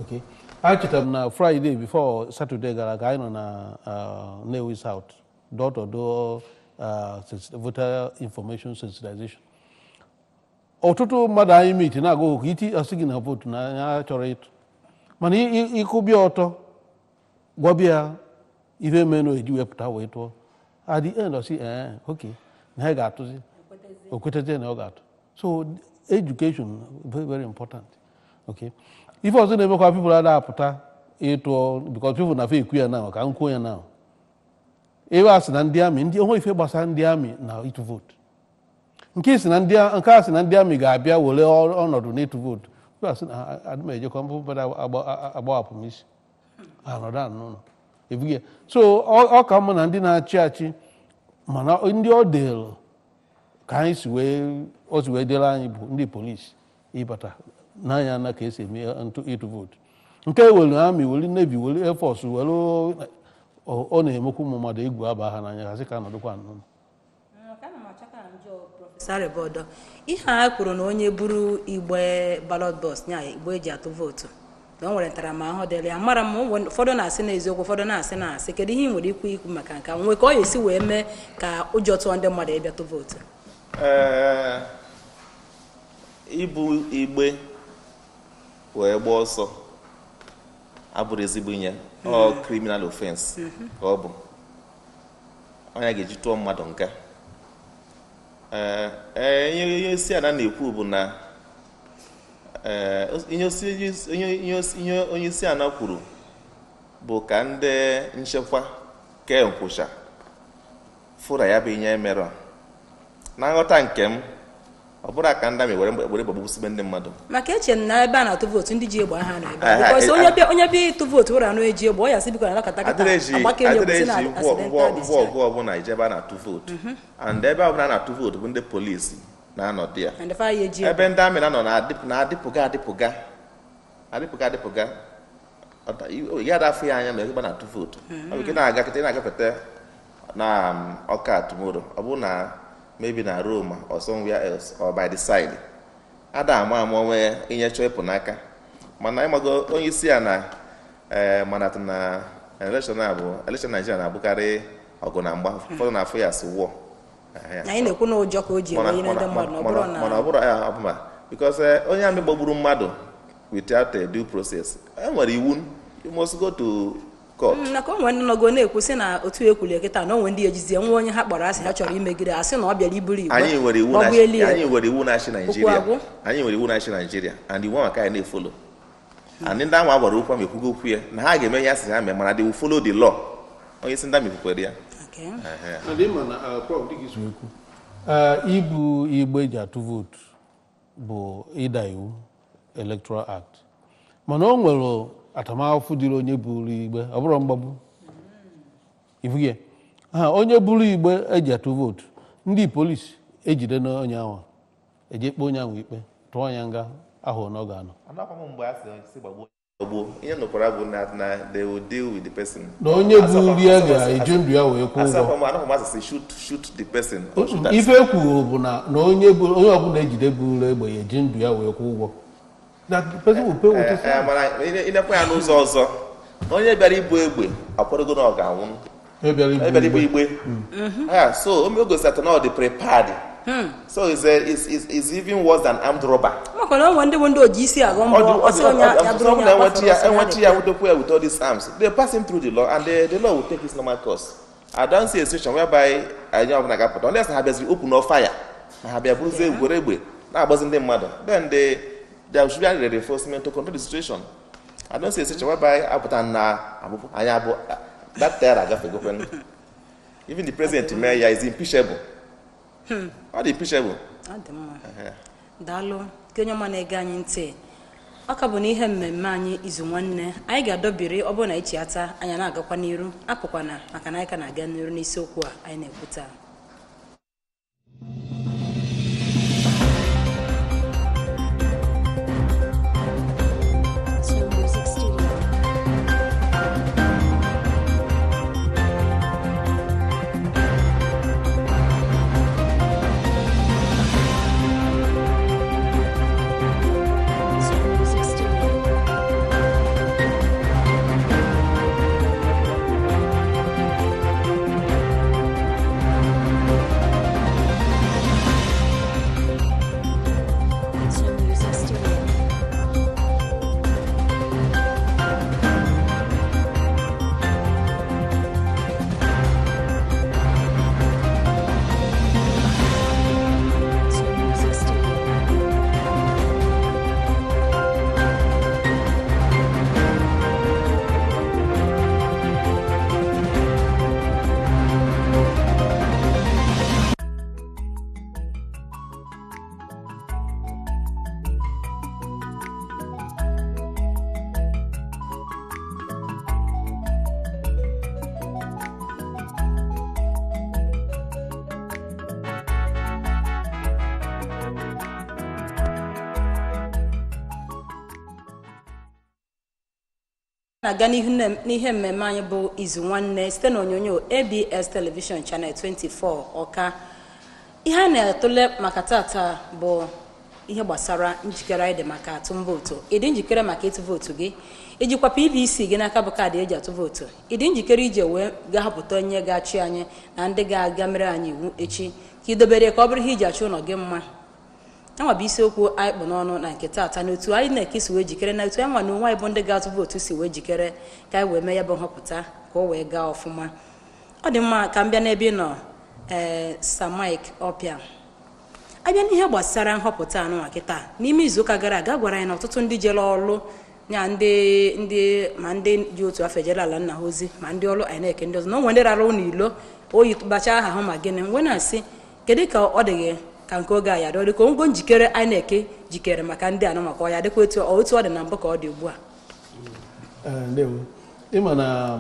Okay, achetara m na Friday before Saturday gara aga, anyị nọ na Nnewi South door to door voter information sensitization. Ọtụtụ mmadụ anyị meet na-agụ oku iti asị gị na vootu na ya chọrọ ịtụ, mana ịkụbịa ọtọ gwabịa ife mee na eji wepụta wee tụọ, at the end ọ sị ee, okay, na ha ga-atụzi, o kwetazie na ọ ga-atụ. So education very very important. Okay, ife ọzọ na-emekwa people ada apụta ịtụọ, because people na-afọ ekwu ya na ka m kwuo ya na ebe a sị na ndị amị, ndị onwe ife gbasara ndị amị na ịtụ vootu, nke si na ndị nke a sị na ndị amị ga-abịa were ọnọdụ n'ịtụ vootu, a sị na adị m ejekwa mbụ agbawapụ m isi anọdụ anụ n'ụlọ ebughị ya. So ọ ka mma na ndị na-achị achị, mana ndị ọ dịlụ ka anyị si wee o si wee dịrị anyị bụ ndị polisi ịbata n'anya na ka esi eme ịtụ vootu nke were amị, were navy, were air force, were ọ na-emekwa ụmụ mmadụ egwu aba ha n'anya, ha sị ka nọdụkwa n'ụlọ. Sarịbọdọ ihe a kwuru na onye buru igbe ballot box nya igbe eji atụ vootu na o nwere ntaramahụhụ dịrị ya, mara m ụfọdụ na-asị na eziokwu, ụfọdụ na-asị na asị. Kedu ihe ị nwere ikwu ikwu maka nke a nwee ka ọ ga-esi wee mee ka ụjọ tụọ ndị mmadụ ịbịa tụ vootu? Ee, ibu igbe wee gbaa ọsọ abụrụ ezigbo ihe. Ọ criminal offense ka ọ bụ, onye ga-eji tụọ mmadụ nga. Ee, ihe isi ala na-ekwu bụ na ee, ihe onye isi ala kwuru bụ ka ndị nchekwa kee nkwụcha fụra ya bụ ihe mere. Na nghọta nke m, ọ bụrụ aka ndị amị were gbagbusibe ndị mmadụ. Maka eche m na ebe a na-atụ vootu, ndị ji egbe aha nọ ebe a, because onye bịa ịtụ vootu ụra anụ eji egbe ọ ya sị biko na nakọta kịta agbake adịrị eji ngwa ọgụ ọbụla ije ebe a na-atụ vootu, and ebe ọbụla a na-atụ vootu bụ ndị polisi na-anọdụ ya. Ebe ndị amị na-anọ na-adịpụga adịpụga adịpụga adịpụga ya adafụ ya anya na ebe a na-atụ vootu. Ọ bụ ike na-aga kịta na-agafete na ọka tomorrow, ọ bụrụ na maybe na Rome or somewhere else or by the side, ada ama ama onwe ihe chọọ ịpụ n'aka. Mana ịmago onye isi ya na ee, mana na election a bụ election Nigeria na-abụkarị ọgụ na mgba, ụfọdụ na-afụ ya asị wụọ. Anyị na-ekwu na ụjọ ka o ji eme ihe ndị mmadụ na ọ bụrụ na mana ọ bụrụ ya ọbụma, because onye amị gbagburu mmadụ without a due process, e nwere iwu, you must go to court. Maka onwe ndị nọgo na-ekwu sị na otu ekwuli kịta na onwe ndị ejizie nwa onye ha kpọrọ asị ha chọrọ imegide, asị na ọ bịara iburu igbe. Anyị nwere iwu anyị nwere iwu na-achị Naijiria, anyị nwere iwu na-achị Naijiria, and iwu maka anyị na-efolo, and ndị ahụ agbara okwu ahụ ekwugo okwu ya na ha ga-eme ya, sị ha mee, mana they will follow the law. Onye isi ndị amị kwukwere ya. Ibu igbe eji atụ vootu bụ ịda iwu Electoral Act, mana o nwere atamahụhụ dịrị onye buru igbe, ọ bụrụ mgbagbu ifugie ha. Onye buru igbe eji atụ vootu, ndị polisi ejide na onye ahụ, eje kpee onye ahụ ikpe, tụọ ya nga ahụ na ọ ga-anọ. Ihe nụkwara bụ na they will deal with the person. Na onye buru ya ga-eji ndụ ya wee kwụọ ụgwọ. Shoot the person. Ife ekwuru bụ na onye ọbụla ejide buru egbe ya eji ndụ ya wee kwụọ ụgwọ. Ịnekwa ya n'ụzọ ọzọ, onye bịara ibu egbe akwadogo na ọ ga-anwụ, onye bịara ibu igbe, so o gosiri na ọ dị prepared, so it's even worse than armed robber. Maka na onwe ndị bụ ndị oji isi agụ mbọ ọsọ onye ya bụrụ onye enweta ya nwetakwu ya with all these arms, they pass him through the law, and the law will take its normal course. I don't see a situation whereby anyị ọbụla ga-apụta unless ha bịaziri open no fire, na ha bịa buruzie egwere egbe. Na-agbazi ndị mmadụ, then there should be a reinforcement to control the situation. I don't see a situation whereby apụta na abụbụ anyị abụ that terror agafegokwen. Even the president mee ya is impeachable. Ọ dị impeachable. Ọ dị mma, daalụ gị onye ọma na-ege anyị ntị. Ọ ka bụ n'ihe mmemme anyị Izu Nwanne anyị ga-adọbiri. Ọ bụrụ na anyị ata anyị na-agakwa n'iru, apụkwana, maka na anyị ka na-aga n'iru n'isiokwu a anyị na-ekwu taa. Snow Music Studio. Snow Music Studio. Snow Music Studio. Snow Music Studio. Na-aga n'ihu n'ihe mmemme anyị bụ Izu Nwanne site n'onyonyo ABS Television Channel 24 Ọka. Ihe a na-atụle maka tata bụ ihe gbasara njikere anyị dị maka atụm vootu. Ị dị njikere maka ịtụ vootu gị? Ijikwa PVC gị n'aka, bụ kaadị eji atụ vootu? Ị dị njikere ije wee ga-ahọpụta onye ga-achị anyị na ndị ga-aga mere anyị iwu echi, ka ị dobere ka ọ bụrụ ihe iji achọ ụlọ gị mma? Yanwa bụ isiokwu anyị kpụ n'ọnụ na nke taata, na otu anyị na-eke si wee jikere, na otu anyị nwa na onwe anyị bụ ndị ga-atụ vootu si wee jikere ka anyị wee mee ya bụ nhọpụta ka o wee gaa ọfụma. Ọ dị mma, ka m bịa n'ebe ị nọ, ee, Sir Mike Ọpịa. Abịa n'ihe gbasara nhọpụta anụnwa kịta, n'ime izuụka gara aga gwara anyị na ọtụtụ ndị jere ọrụ ya, ndị ma ndị ji otu afọ ejere ala nna ha ozi, ma ndị ọrụ INEC, ndị ọzọ, na onwe ndị rara ụlọ ilo oyi kpacha aha hụ ma gịnị wee na-asị, kedu ka ọ dị gị ka nke oge a ya dị? Ọ dị ka ongo njikere INEC jikere maka ndị anụ maka ọ ya dịkwa otu ọ dị na mbụ ka ọ dị ugbu a? Ee, ndewo. Ịma na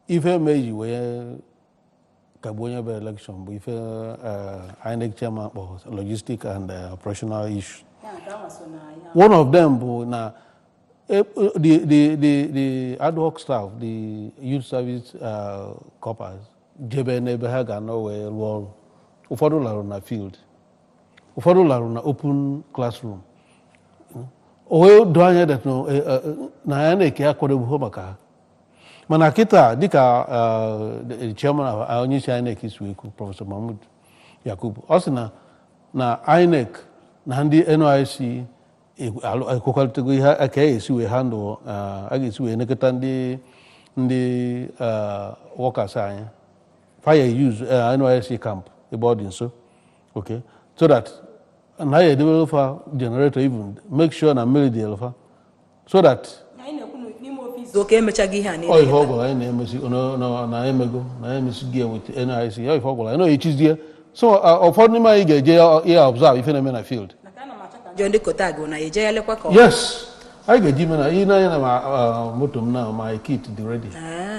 ife meji wee kagbuo onye bụ election bụ ife INEC chairman kpọ logistic and operational issue. One of them bụ na the ad hoc staff, the youth service corpers, jebe n'ebe ha ga-anọ wee rụọ ọrụ. Ụfọdụ larụ na field, ụfọdụ larụ na open classroom. O wee doo anya that no, na ya na-eke akwadobuho maka ha. Mana kịta, dịka the chairman of onye isi INEC si wee kwu, Prọfesọ Mahmood Yakubu, ọ sị na INEC na ndị NYSC ekwekọrịtago ihe ka a ga-esi wee handle, a ga-esi wee nekọta ndị workers anyị. Fire use NYSC camp ebe ọ dị nso, okay, so that na ya edebere fa generator, even make sure na mmiri dị fa, so that Izu ụka emechaghị ihe a ọ niile. Ife ọ gwara anyị na-emesi na emego na emesi gị with NIC ya, ife ọ gwara anyị na echizie. So ụfọdụ n'ime anyị ga-eje ihe observe ife na-eme na field. Jụọ ndị kotag na eje ya lekwa ka ọ Yes, anyị ga-eji ime na ị na-anya na ma moto m na my kit dị ready.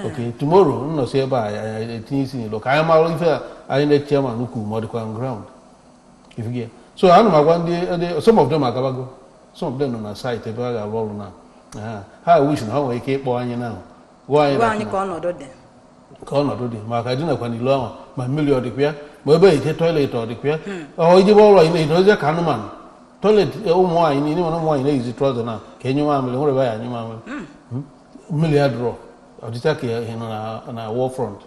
Okay, tomorrow m nọsi ebe a, anyị etinye isi n'ilo ka anyị mara ife a anyị na chairman ukwu ma ọ dịkwa on ground. If you get so, ana m agwa ndị some of them agabago, some of them nọ na site ebe a ga-arụ ọrụ na ha wish na ha nwere ike ịkpọ anyị na gwa anyị gwa that anyị na- ka ọnọdụ dị, ka ọnọdụ dị, maka dinakwa n'ilo ahụ, ma mmiri ọ dịkwa ya, ma ebe eje toilet ọ dịkwa ya, ọ ijebe ọrụ anyị na-edozie ka anụmanụ toilet. Ụmụ nwaanyị niile, mana ụmụ nwaanyị na-eyizi trouser na ka enye mamịrị nwere ebe ya anyụ mamịrị. Mmiri adịrọ, ọ dịcha ka ihe nọ na war front.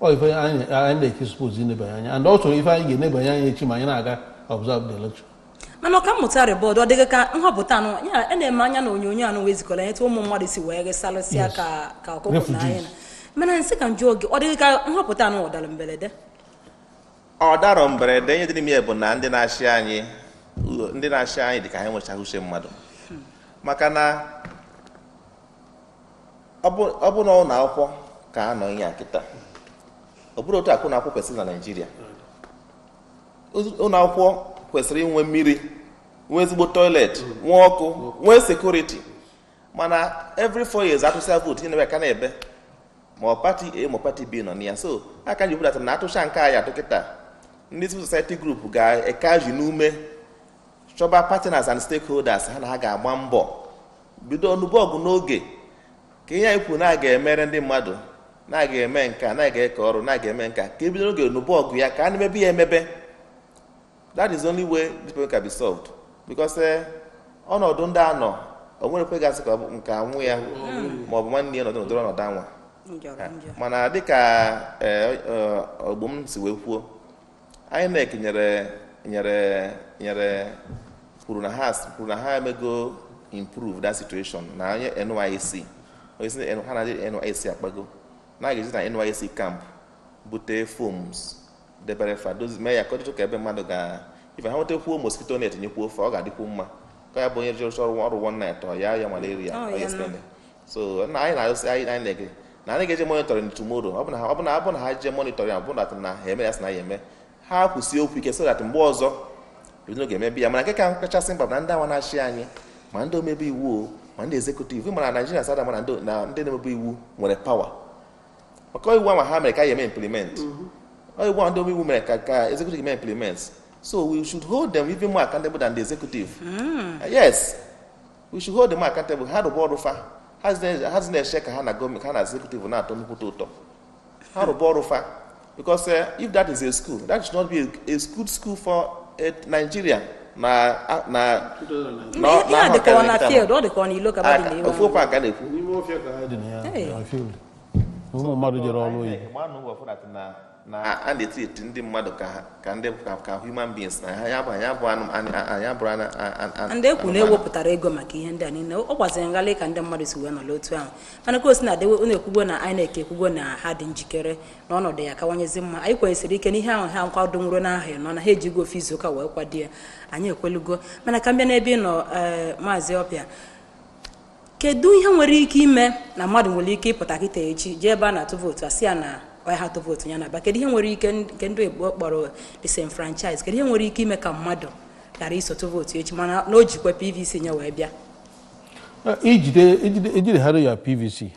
Ọ ife anyị na-eche suppose inebanye anya, and also ife anyị ga-enebanye anya echi ma anyị na-aga observe the election. Mana ọka mmụta rịbọọdụ, ọ dịghị ka nhọpụta anụ ya a na-eme anya na onyonyo anụ wee zikọrọ anyị etu ụmụ mmadụ si wee ghesalụsịa Yes. ka ọkụkọ na Refugees. anyị na mana nsị ka njụ oge, ọ dịghị ka nhọpụta anụ ọ dara mberede? Ọ darọ mberede. Ihe dị n'ime ya bụ na ndị na-achị anyị dị ka ha enwechaghị uche mmadụ, maka na ọ bụ na ụlọ akwụkwọ ka a nọ ihe a kịta, ọ bụrụ otu akwụ na akwụkwọ kwesịrị na Naịjirịa, ụlọ akwụkwọ kwesịrị inwe mmiri, nwee ezigbo toilet, nwee ọkụ, nwee security. Mana every 4 years atụsịa vootu, ihe na-ebe ka na-ebe ma ọ party A ma ọ party B nọ na ya. So aka ji budatara na atụcha nke anyị atụ kịta, ndị civil society group ga-ekaji n'ume chọba partners and stakeholders ha na ha ga-agba mbọ bido ọnụbọgụ n'oge, ka ihe anyị kwuru na a ga-emere ndị mmadụ, na a ga-eme nka, na a ga-eke ọrụ, na a ga-eme nka, ka ebido n'oge nụbọgụ ya, ka a na-emebe ya emebe. That is the only way this problem can be solved, because ọnọdụ ndị a nọ, o nwere kwe gasị ka ọ bụ nke anwụ ya ma ọ bụ nwanne ya nọdụ n'ụdịrị ọnọdụ anwa. Njọrọ njọ. Mana dịka ogbo m si wee kwuo, INEC nyere kwuru na ha emego improve that situation na onye NYSC, onye si ha na ndị NYSC akpago na a ga-eji na NYSC camp bute foams debere fa, dozi mee ya ka ọ dịtụ ka ebe mmadụ ga ife ha nwetakwuo mosquito net, nyekwuo ofe, ọ ga-adịkwu mma ka ya bụ onye jụrụ ọrụ ọrụ one night, ọ ya ya malaria. Ọ ọ ya ya spend. So na anyị na-arụsị anyị INEC na anyị ga-eje monitoring tomorrow. Ọ bụ na ha jee monitoring, ọ bụ na ha eme ya sị na ya eme, ha kwụsị okwu ike so that mgbe ọzọ ebido ga-emebi ya. Mana nke ka kachasị mkpa bụ na ndị awa na-achị anyị, ma ndị omebe iwu o, ma ndị executive, mana Naijiria sada, mana na ndị na-emebe iwu nwere power, maka iwu ahụ ha mere ka ya eme implement. Ọ iwu ahụ ndị omebe iwu mere ka executive eme implement, so we should hold them even more accountable than the executive. Yes, we should hold them accountable. Ha rụba ọrụ fa, ha zi na-eche ka ha na gọọmenti, ha na executive na-atọ nnukwute ụtọ. Ha rụba ọrụ fa, because if that is a school, that should not be a good school for Nigeria na Ihe a dịka ọ na field, ọ dịka ọ na ilo ka mmadụ na-ewe. Ofu okwu aka na-ekwu. N'ime ọfịa ka ha dị na ya. Hey. Na field ụmụ mmadụ jere ọrụ oyibo. Gbanụ mbọ fụ that na a na-etreat ndị mmadụ ka ndị ka human beings, na ha ya bụ anyị abụ anụ, anyị abụrụ anụ. Ndị ekwu na ewepụtara ego maka ihe ndị a niile, ọ gbaziri nghalị ka ndị mmadụ si wee nọrọ otu ahụ. Mana ka o si na adịwe, unu ekwugo na INEC ekwugo na ha dị njikere na ọnọdụ ya akawanyezi mma. Anyị kwesịrị ike n'ihe ahụ ha nkwado nwụrụ n'ahụ ya nọ na ha ejigo ofe izu ụka wee kwado ya. Anyị ekwelugo. Mana ka m bịa n'ebe ị nọ, ee, Maazị Ọpịa, kedu ihe nwere ike ime na mmadụ nwere ike ịpụta kịta echi jee ebe a na-atụ vootu, asị ya na onye ha atụ vootu ya na-aba? Kedu ihe nwere ike, nke ndị Igbo kpọrọ disenfranchise, kedu ihe nwere ike ime ka mmadụ ghara iso tụ vootu echi, mana na o jikwa PVC nye wee bịa? Ijide ijide ya PVC,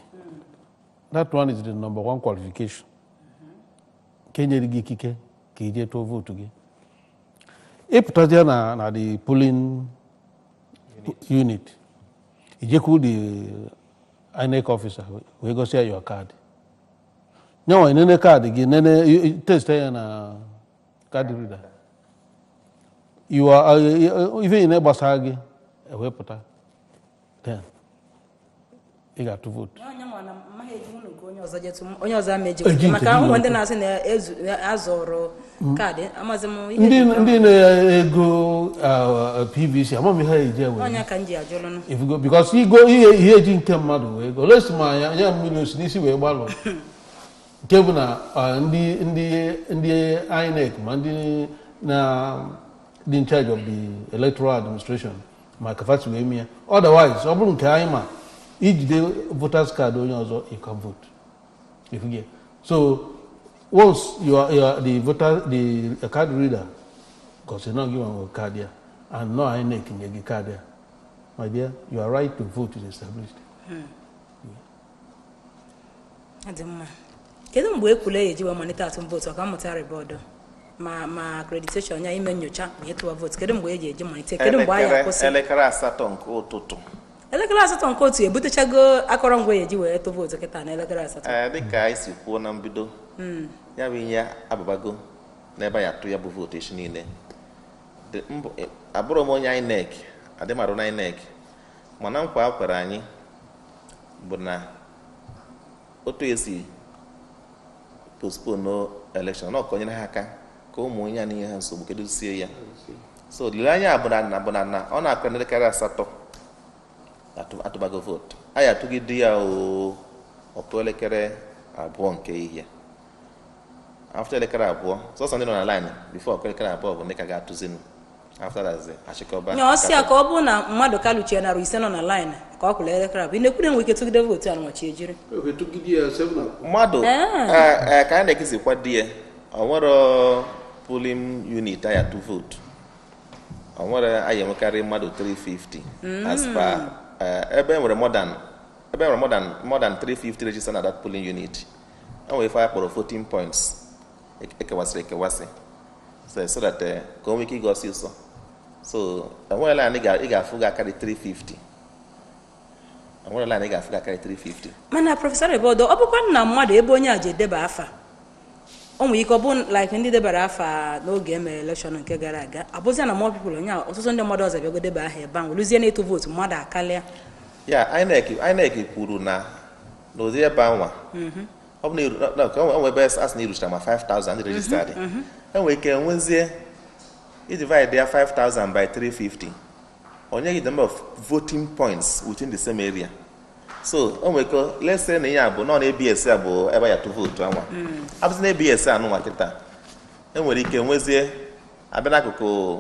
that one is the number one qualification nke nyere gị ikike ka ije tụọ vootu gị. Ịpụtazie na the polling unit, ijekwu the INEC officer wee gosi ya your card, nyanwa nene kaadị gị, nene test ya na card reader, you are ife ị na-gbasara gị ewepụta, then ị ga-atụ vootu. Onye nwa na mmaghị eji nwụrụ nke onye ọzọ jetụ, onye ọzọ ama eji Eji nke maka gị ụmụ wee ndị na-asị na azụrụ kaadị, amazi m ihe ndị dị. Ndị na-ego PVC, ama m ihe ha eji ewe. Ọnya ka m ji ajụlụnụ. Ifugo, because igo ihe eji nke mmadụ wee go lesi ma anya mmiri osi n'isi wee gbalụ, nke bụ na ndị INEC, ma ndị na dị in charge of the electoral administration, ma kafasi wee mie. Otherwise, ọ bụrụ nke anyị ma ijide voters card onye ọzọ, you can vote. Ifugo, so once you are the voter, the card reader gosi na gị nwe kaadị ya and no INEC nye gị kaadị ya, my dear, your right to vote is established. Ọ dị mma. Kedu mgbe ekwule ya eji wee malite atụm vootu, ọka mmụta rịbọọdụ ma accreditation ya, ime nyocha ma ịtụwa vootu, kedu mgbe eji eji malite, kedu mgbe anyị akwụsị? Elekere 8 nke ụtụtụ. Elekere 8 nke otu ebutechago akọrọngwa ya eji wee tụ vootu kịta na elekere 8? Ee, dịka anyị si kwuo na mbido, ya bụ ihe ababago n'ebe anyị atụ ya bụ vootu echi niile. Abụrụ m onye INEC, adịmarụ na INEC, mana nkwa a kwere anyị bụ na otu esi postpone election na ọkọnyere ha aka ka ụmụ onye a n'ihe ha nsogbu kedozie ya. So olileanya bụ na ọ na-akụ n'elekere 8 atụbago vootu, anyị atụgide ya o ọkụ elekere 2 nke ehihie. After 2:00, sọsọ ndị nọ na line before 2:00 bụ ndị ka ga-atụzinu. After that, achịkọba. Nya ọsị ya ka ọ bụrụ na mmadụ kaluchie 500 nọ na line ka ọ kwụrụ 2:00, ị na-ekwu na enwe ike tụgide vootu a nwachi ejiri. Tụgide ya 7. Mmadụ ka INEC si kwado ya, ọ nwere polling unit aya to vote, ọ nwere anyị enwekarị mmadụ 350 as per ebe enwere more than ebe enwere more than 350 registered na that polling unit. Enwere ife a kpọrọ voting points ekewasịrị ekewasị so that ka o nwee ike ịga ọsịsọ. So enwere line ị ga-afụ ga-akarị 350, enwere line ị ga-afụ ga-akarị 350. Mana Professor Ebodo, ọ bụkwa na mmadụ ebe onye a ji edeba afa, o nwere ike ọ bụ like ndị debara afa n'oge emere election nke gara aga, abụzia na more people, onye ọtụtụ ndị mmadụ ọzọ bịago deba aha ebe ahụ, luzie na ịtụ vootu mmadụ akalịa. Ya INEC kwuru na n'ụdị ebe anwa, ọ bụ na ka o nwee ebe a sị na iruchara ma 5000 ndị registered, enwere ike nwezie i divide ya 5000 by 350, onye gị the number of voting points within the same area. So o nwere ike, let's say na ihe a bụ nọ na ABS, a bụ ebe ya tụ vootu anwa, abụzi na ABS anụnwa kịta, enwere ike nwezie abịa n'akụkụ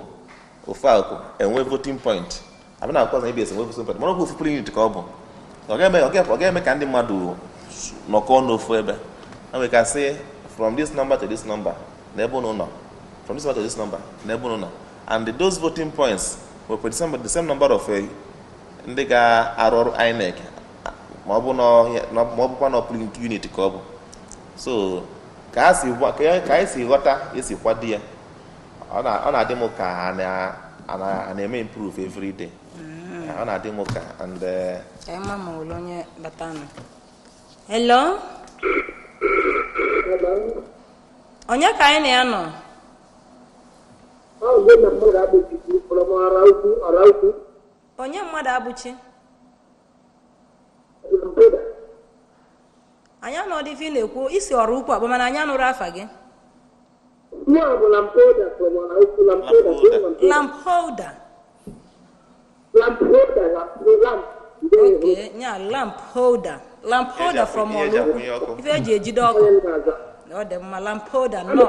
ofu akụkụ enwe voting point, abịa n'akụkụ ọzọ ABS enwe voting point, mana ọ bụ ofu polling unit ka ọ bụ. Ọ ga-eme ka ndị mmadụ nọkọọ n'ofu ebe. Enwere ka sị from this number to this number na ebe unu nọ, from this number to this number na ebe unu nọ, and those voting points will the same number of ndị ga-arụ ọrụ INEC, ma ọ bụ ma ọ bụkwa na polling unit ka ọ bụ. So ka anyị si ghọta esi kwado ya, ọ na-adị m ka a na-eme improve every day. Ọ na-adị m ka and ma ụlọ onye batanụ. Hello, onye ka anyị na ya nọ? Onye mmadụ abụchi anyị anọdụ ife ị na-ekwu isi ọrụ ukwu akpọ, mana anyị anụrụ afa gị. Lamp holder. Okay, nya lamp holder, lamp holder from ọrụ ukwu, ife eji ejide ọkụ. Ọ dị mma, lamp holder nnọọ.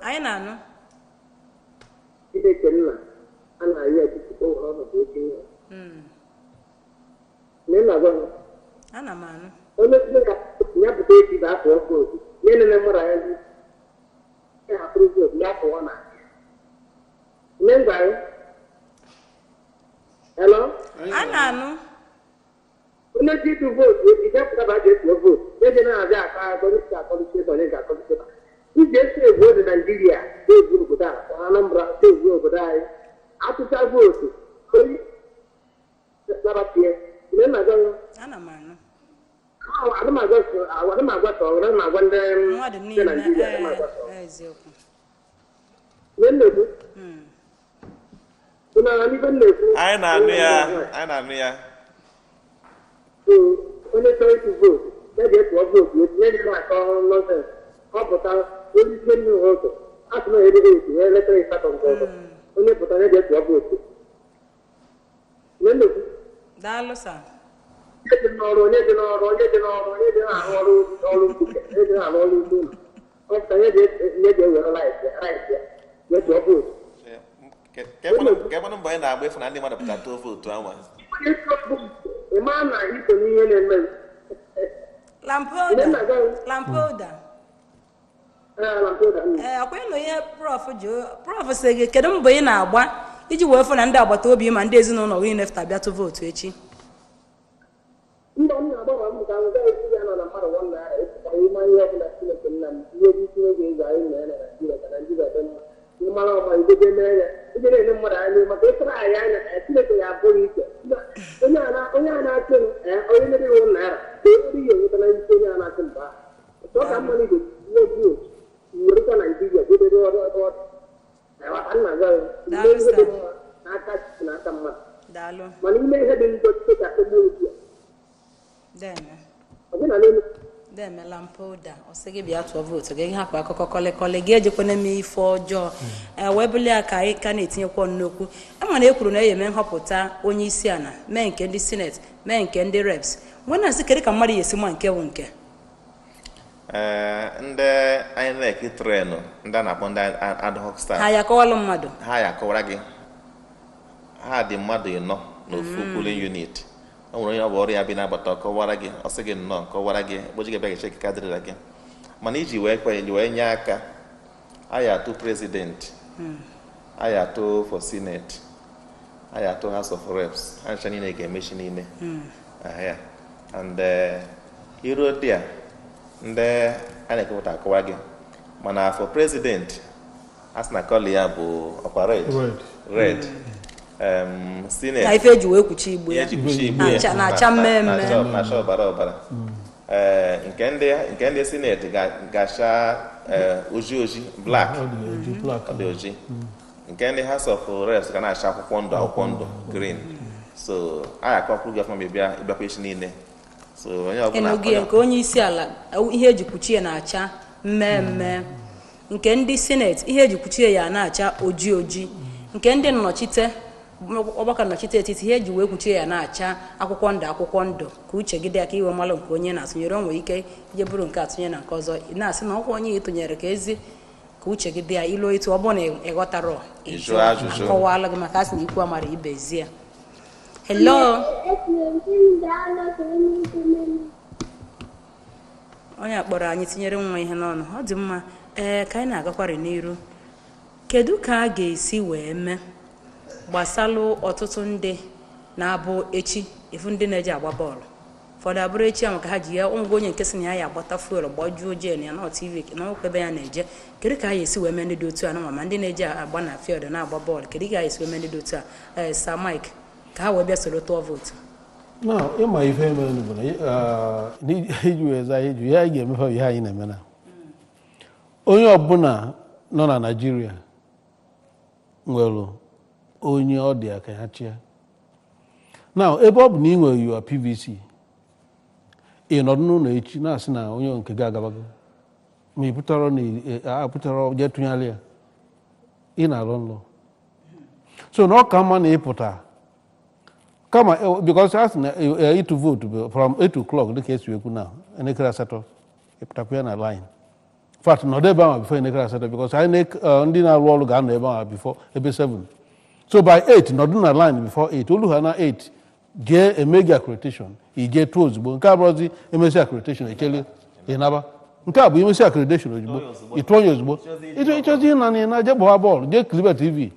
Anyị na-anụ. Ana m anụ. Onye ya pụta echi bụ afọ ọkụ otu nye nene mụra ya ya hapụrụ vootu ya pụọ na nne ngwa. Hello? A na-anụ. Onye ji ịtụ vootu echi gapụta ba ji etuo vootu eji na-abịa akọ akọlịsị akọlịsị ebe onye ga-akọlịsị ebe iji esi egwu dị Naijiria egwu obodo a Anambra egwu obodo anyị atụcha vootu onye nabatie nne nna gị. Ana m anụ. Adịm agwa ndị mmadụ niile Naijiria, adịm agwa eziokwu. Nne nnekwu unu na n'ibe nnekwu. Anyị na-anụ ya, anyị na-anụ ya. So onye chọrọ ịtụ vootu ya ji etụọ vootu etu nye na-akọ nonsense, ọ pụta onye isi nnu ụtụ a sị na eriri etu 8:30 nke ọzọ, onye pụta ya ji etụọ vootu. Nne nnekwu. Daalụ sir. Onye dị n'ọrụ, onye dị n'ọrụ, onye dị n'ọrụ, onye dị na-arụ ọrụ ọrụ mkpuke, onye dị na-arụ ọrụ ugbo ụlọ, ọ pụta ya ji ewere right ya ya tụọ vootu. Ka ekwanụ mbọ anyị na-agba ịfụ na ndị mmadụ pụtara tụọ vootu anwa. Onye tụọ vootu, ị maa na iso n'ihe na-eme. Lamp holder, lamp holder. Ee, ọkwa ịnụ ihe Prof ji. Prof sị gị kedu mbọ ị na-agba iji wee fụ na ndị agbata obi ma ndị ezinụlọ gị niile fụta bịa tụ vootu echi? Mbọ m na-agba ma m ka m gaa esi ya nọ na mmadụ nwa naira ịpụtara ịma ihe ọbụla Chineke nna m ihe obi itinye ga-ezu anyị mee na Naijiria ka Naijiria dị mma. Ịmara ọma idobe mee ya ije na-ele mmadụ anya maka ịtara anyị anya ka Chineke ya abụghị ike onye a na-achị m onye mere iwu naira ka onye ya enweta na isi onye a na-achị mba ahụ ọ ka mma na igwe tinye vootu werekwa Naijiria jedebe ọrụ ọrụ nna gwa ya ime ihe dị mma n'aka Chukwu na aka mmadụ, mana ime ihe dị njọ site ka akpegbu otu a. Demela mpụda ọ sị gị bịa tụọ vootu gị, hapụ akụkọ kọlịkọlị gị, ejekwana eme ife ọjọọ. Ee, wee bulie ya ka anyị ka na-etinyekwa nnukwu ama na e kwuru na e eme nhọpụta onye isi ala, mee nke ndị senate, mee nke ndị reps. Nwe na-asị, kedu ka mmadụ ga-esi ma nke bụ nke? Ee, ndị INEC train ndị a na-akpọ ndị ad hoc staff. Ha ya akọwalụ mmadụ? Ha ya akọwara gị. Ha dị mmadụ 40 n'ofu polling unit. O nwere onye ọ bụ ọrụ ya bi n'agbata kọwara gị. Ọ sị gị nnọọ, kọwara gị, kpoji gị bịa gị check card reader gị. Mana iji wee kwe wee nye aka, a ya atụ president, a ya atụ for senate, a ya atụ House of Reps, ha ncha niile ga-emechi niile ahịa. And iruo dị a, ndị a na-ekwupụta akọwa gị. Mana for president, a sị na colour ya bụ ọkwa red. Red. Red. Na Senate ife eji wee kwuchi igbo ihe ya eji kpuchi igbe ya na-acha mmemme. Na-acha ọbara ọbara. Ee, nke ndị senate ga-acha oji oji, black. Ọ dị oji, black. Ọ dị oji. Nke ndị House of Reps ga na-acha akwụkwọ ndụ akwụkwọ ndụ, green. So a ga-akọkwuru gị ọfụma ma ị bịa ịbịakwa echi niile. So onye ọbụla Ịnụgị ya, nke onye isi ala, ihe eji kwuchie ya na-acha mmemme. Nke ndị senate, ihe eji kwuchie ya na-acha oji oji. Nke ndị nnọchite, ọgbakọ nnọchite etiti, ihe eji wee kwuchie ya na-acha akwụkwọ ndụ akwụkwọ ndụ. Ka uche gị dị ya, ka iwe malụ nke onye na-atụnyere. O nwere ike ije bụrụ nke atụnye na nke ọzọ, ị na-asị na ọkwa onye ị tụnyere ka ezi. Ka uche gị dị ya. Ilu etu ọ bụrụ na ị ghọtara, Ị jụọ ajụjụ. Akọwala gị, maka a sị na ikwu amara ibezie. Hello. Onye a kpọrọ anyị tinyere nwa ihe n'ọnụ. Ọ dị mma. Ee, ka anyị na-agakwarị n'iru, kedu ka a ga-esi wee mee gbasalụ ọtụtụ ndị na-abụ echi efu, ndị na-eji agba bọọlụ, ụfọdụ abụrụ echi ahụ ka ha ji ya ngwa, onye nke sị na ya ya agbata fuel gbajuo jen ya na TV na ọkwa ebe ya na-eje? Kedu ka a ga-esi wee mee ndị dị otu a na ma ndị na-eji agba na field na-agba bọọlụ? Kedu ka a ga-esi wee mee ndị dị otu a, ee, Sir Mike, ka ha wee bịa soro tụọ vootu? Na ịma ife mere bụ na iji wee zaa iju ihe anyị ga-emefe bụ ihe anyị na-eme na onye ọbụla nọ na Naịjirịa nwere onye ọ dị aka ya chịa. Now, ebe ọ bụ na ị nwere your PVC, ị nọdụ n'ụlọ echi na-asị na onye nke gị agabago, ma ị pụtara na apụtara jee tụnyere ya, ị na-alụ nlọ. So na ọ ka mma na ịpụta kama because a sị na ịtụ vootu bụ from 8 o'clock, dịka esi ekwu na elekere 8 ịpụtakwa ya na line. In fact, nọdụ ebe ahụ before elekere 8, because anyị ndị na-arụ ọrụ ga-anọ ebe ahụ before ebe 7. So by 8, nọdụ na line before 8. Olu ha na 8, jee eme gị accreditation, ije tụọ ozugbo. Nke abụrụzi emesi accreditation echele ịnaba. Nke a bụ imesi accreditation ozugbo, ịtụọ ya ozugbo. Ịchọzi ịna na ịna, jee gbaa bọọlụ, jee kiribe TV.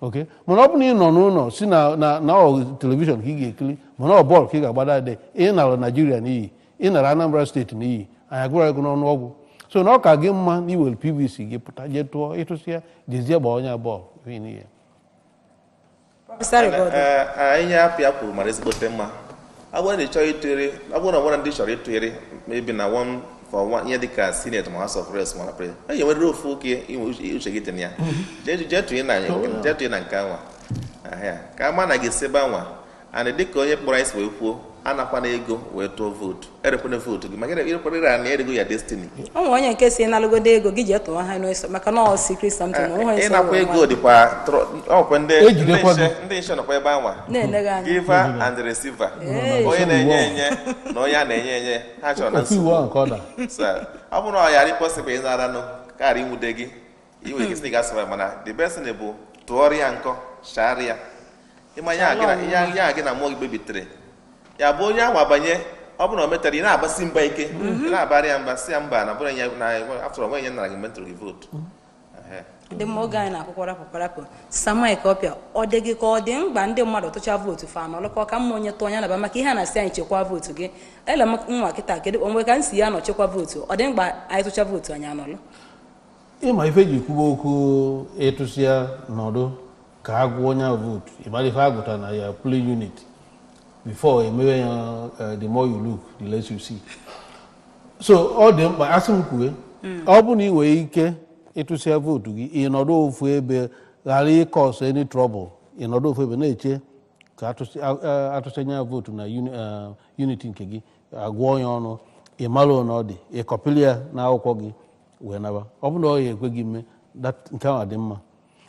Ok, mana ọ bụ na ị nọ n'ụlọ si na ọ television ka ị ga-ekiri, mana ọ bọọlụ ka ị ga-agbada ade, ị nara Naijiria n'iyi, ị nara Anambra Steeti n'iyi. Anyị agụrụ ego n'ọnụ ọgwụ. So na ọ ka gị mma na iwere PVC gị pụta, jee tụọ. Ịtụsịa, jezie gbaa onye bọọlụ ihe n'ihe. Professor Rigodo. Ee, ihe apịa kwuru mara ezigbote mma. Ọ bụrụ na ị chọrọ ịtụgharị, ọ bụrụ na ọ nwere ndị chọrọ ịtụgharị maybe na one for one, ihe dịka senate ma House of Reps ma na president, e nwere ofu oke inwe uche gị dị na ya. Jee tụnye na jee tụnye na nke anwa ahịa, ka ama na gị si ebe anwa. And dịka onye kpọrọ anyị si wee kwuo, anakwana ego wee tụọ vootu. Erekwana vootu gị, maka irekwara ire na erego ya destiny. O nwere onye nke si nalụgodo ego gị jee tụọ ha n'ọsọ, maka na ọ secret something na onwe ịnakwa ego dịkwa ọkwa ndị Ejidekwa ndị gị. ndị nche nọkwa ebe anwa na-ele gị anya. Giver and receiver, onye na-enye enye na onye a na-enye enye, ha chọrọ na Ofu iwu nsogbu. ahụ ka ọ da. So, ọ bụrụ na ọ ghara ịpọsịbụ ịnaranụ karịa inwude gị, ị nwere ike sị na ị ga-asọrọ. Mana the best thing bụ tụọrọ ya nkọ, chara ya ịma ya gị na ya gị na mmụọ gị kpebitere ya bụ onye ahụ abanye. Ọ bụrụ na o metere, ị na-agbasi mba ike, ị na-abara ya mba, si ya mba na bụrụ ya na after onwe ya nara gị mgbe m tụrụ gị vootu. Ehe. Dị mma, oge anyị na-akwụkwọ rapụ kwarapụ. Samuel Ọpịa, ọ dị gị ka ọ dị mkpa ndị mmadụ tụchaa vootu fa nọlụkọ, ka mma onye tụọ anya naba, maka ihe a na-asị anyị chekwa vootu gị? Ele m nwa kịta, kedu onwe ka m si ya nọ chekwa vootu? Ọ dị mkpa anyị tụchaa vootu anyị anọlụ? Ịma ife ji kwuba okwu, ịtụsịa nọdụ ka a gụọ onye ahụ vootu, ịmara ife agụta na ya polling unit before emewe ya. The more you look, the less you see. So ọ dị mkpa, asị m kwue, ọ bụ na ị nwere ike ịtụsịa vootu gị, ị nọdụ ofu ebe, ghara ịcause any trouble. Ị nọdụ ofu ebe na-eche ka atụsịa nya vootu na unit nke gị, agụọ ya ọnụ. Ị mara na ọ dị, ị kọpịrị ya n'akwụkwọ gị wee naba. Ọ bụrụ na ọ ya ekwe gị mee nke ahụ dị mma,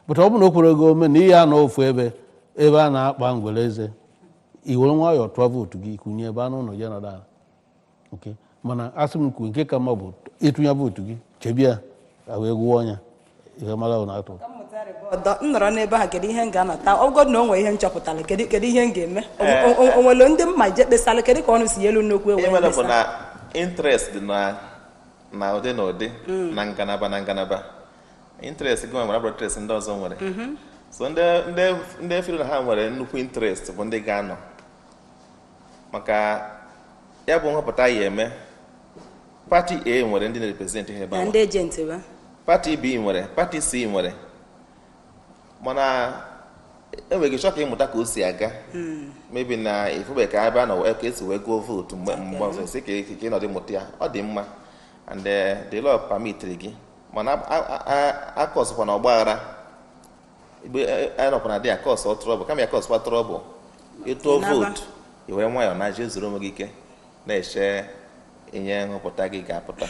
but ọ bụrụ na o kwere gị ome na ihe a nọ ofu ebe ebe a na-akpa ngwere eze, i were nwayọọ tụọ vootu gị, kwunye ebe anụ ụlọ ya nọdụ ala. Okay, mana asị m kwuo, nke ka mma bụ ịtụnye vootu gị, chebia ya wee gụọ ọnya ihe mara na atụ. Ọdọ m nọrọ n'ebe ahụ, kedu ihe m ga-anata? Ọgọdụ na o nwere ihe m chọpụtara, kedu ihe m ga-eme? O nwere ndị mma je kpesalụ? Kedu ka ọnụ si elu nnukwu Ihe ewe mere bụ mkpesa? Na interest dị na ụdị na ụdị, na ngalaba na ngalaba. Interest gị nwere abụrụ interest ndị ọzọ nwere. So ndị efere na ha nwere nnukwu interest bụ ndị ga-anọ maka ya bụ nhọpụta ya eme. Party A nwere ndị na-represent ha ebe Na ahụ. Ndị agent ba. Party B nwere, party C nwere, mana enwere ike chọọ ka ịmụta ka o si aga. Maybe na ifube ka ebe a nọ ka esi wee gụọ vootu mgbe ọzọ si ka ị nọdụ mụta ya, ọ dị mma and the law permitiri gị, mana akọsụkwa na ọgbaghara igbe anọkwa na dị akọsụ trouble, kama ya kọsụkwa trouble, ịtụọ Naba. Vootu i were nwayọọ na jee zuru onwe gị ike na-eche ihe nhọpụta gị ga-apụta.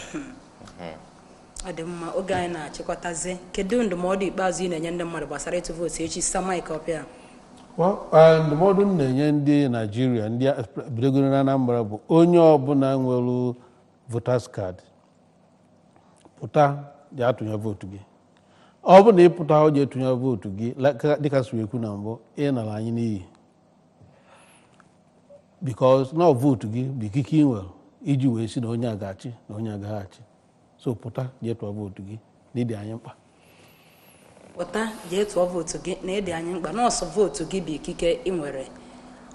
Ọ dị mma. Oge anyị na-achịkọtazi, kedu ndụmọdụ ikpeazụ ị na-enye ndị mmadụ gbasara ịtụ vootu echi, Sir Mike Ọpịa? Well, ndụmọdụ m na-enye ndị Naijiria, ndị bidogoro na Anambra, bụ onye ọbụla nwere voters card, pụta jee atụnye vootu gị. Ọ bụ na ị pụta ọ jee tụnye vootu gị, dịka si ekwu na mbụ, ị nara anyị n'iyi, because na vootu gị bụ ikike ị nwere iji wee si na onye a ga-achị na onye agaghị achị. So pụta jee tụọ vootu gị na ịdị anyị mkpa. Pụta jee tụọ vootu gị na ịdị anyị mkpa. Nọọsụ, vootu gị bụ ikike ị nwere.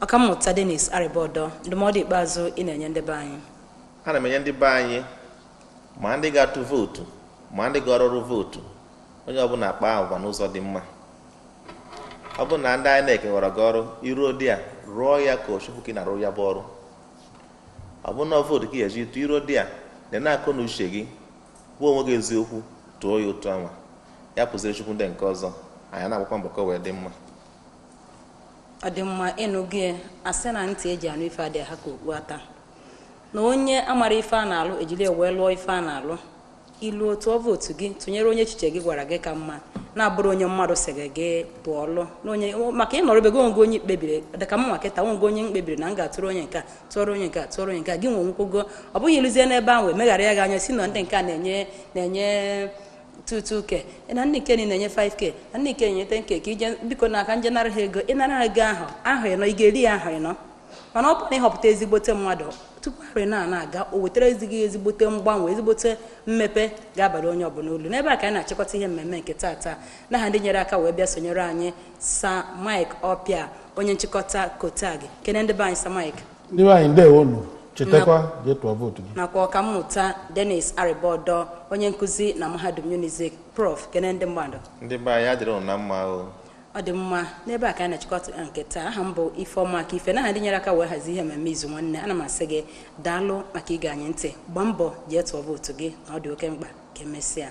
Ọkammụta Denis Arịbọdọ, ndụmọdụ ikpeazụ ị na-enye ndị be anyị? Ana m enye ndị be anyị, ma ndị ga-atụ vootu ma ndị ga-ọrụrụ vootu, onye ọbụla kpaa agwa n'ụzọ dị mma. Ọ bụrụ na ndị INEC ghọrọ gị ọrụ, iruo dị a rụọ ya ka Ochukwu ka ị na-arụ ya bụ ọrụ. Ọ bụrụ na vootu ka ị ga-eji tụ, iruo dị a na na-akọ na uche gị, gwa onwe gị eziokwu, tụọ ya otu anwa ya pụziri Chukwu. Ndị nke ọzọ, anyị na-agbakwa mbọ ka o wee dị mma. Ọ dị mma. Ịnụ gị asị na ntị eji anụ ife adịghị ha ka okpu ata, na onye amara ife a na-alụ ejiri wee lụọ ife a na-alụ. Ilu tụọ vootu gị, tụnyere onye echiche gị gwara gị ka mma, na-abụrụ onye mmadụ sịrị gị tụọ lụ na onye maka ịnọrọbego onwe gị. Onye kpebiri dịka m nwa kịta, onwe onye m kpebiri na m ga-atụrụ onye nke a, tụọrọ onye nke a, tụọrọ onye nke a. Gị nwe nkwụgo, ọ bụghị ịlụzie n'ebe ahụ emeghara ya gị anya, si na ndị nke a na-enye 22K, na ndị nke na-enye 5K, na ndị nke na-enye 10K, ka ije biko n'aka nje nara ha ego. Ịnara ha ego ahụ ahụ ịnọ, ị ga-eri ya ahụ ịnọ. Mana ọ bụrụ na ịhọpụta ezigbote mmadụ, tupu arị na na-aga, o wetara ezigbo ezigbote mgbanwe, ezigbote mmepe ga-abara onye ọbụla olu. N'ebe a ka anyị na-achịkọta ihe mmemme nke taata. N'aha ndị nyere aka wee bịa sonyere anyị, Sir Mike Ọpịa, onye nchịkọta Kotag, kene ndị be anyị, Sir Mike. Ndị be anyị, ndewonu. Chetakwa jee tụọ vootu gị. Nakwa ọkammụta Dennis Arịbọdọ, onye nkụzi na mahadum Unizik, Prof, kene ndị mmadụ. Ndị be anyị, adịrị unu na mma o. Ọ dị mma. N'ebe a ka anyị na-achịkọta nke taa. Aha m bụ Ifeọma aka ife. N'aha ndị nyere aka wee hazie ihe mmemme Izu Nwanne, ana m asị gị daalụ maka ige anyị ntị. Gbaa mbọ jee tụọ vootu gị, na ọ dị oke mkpa. Ka emesịa.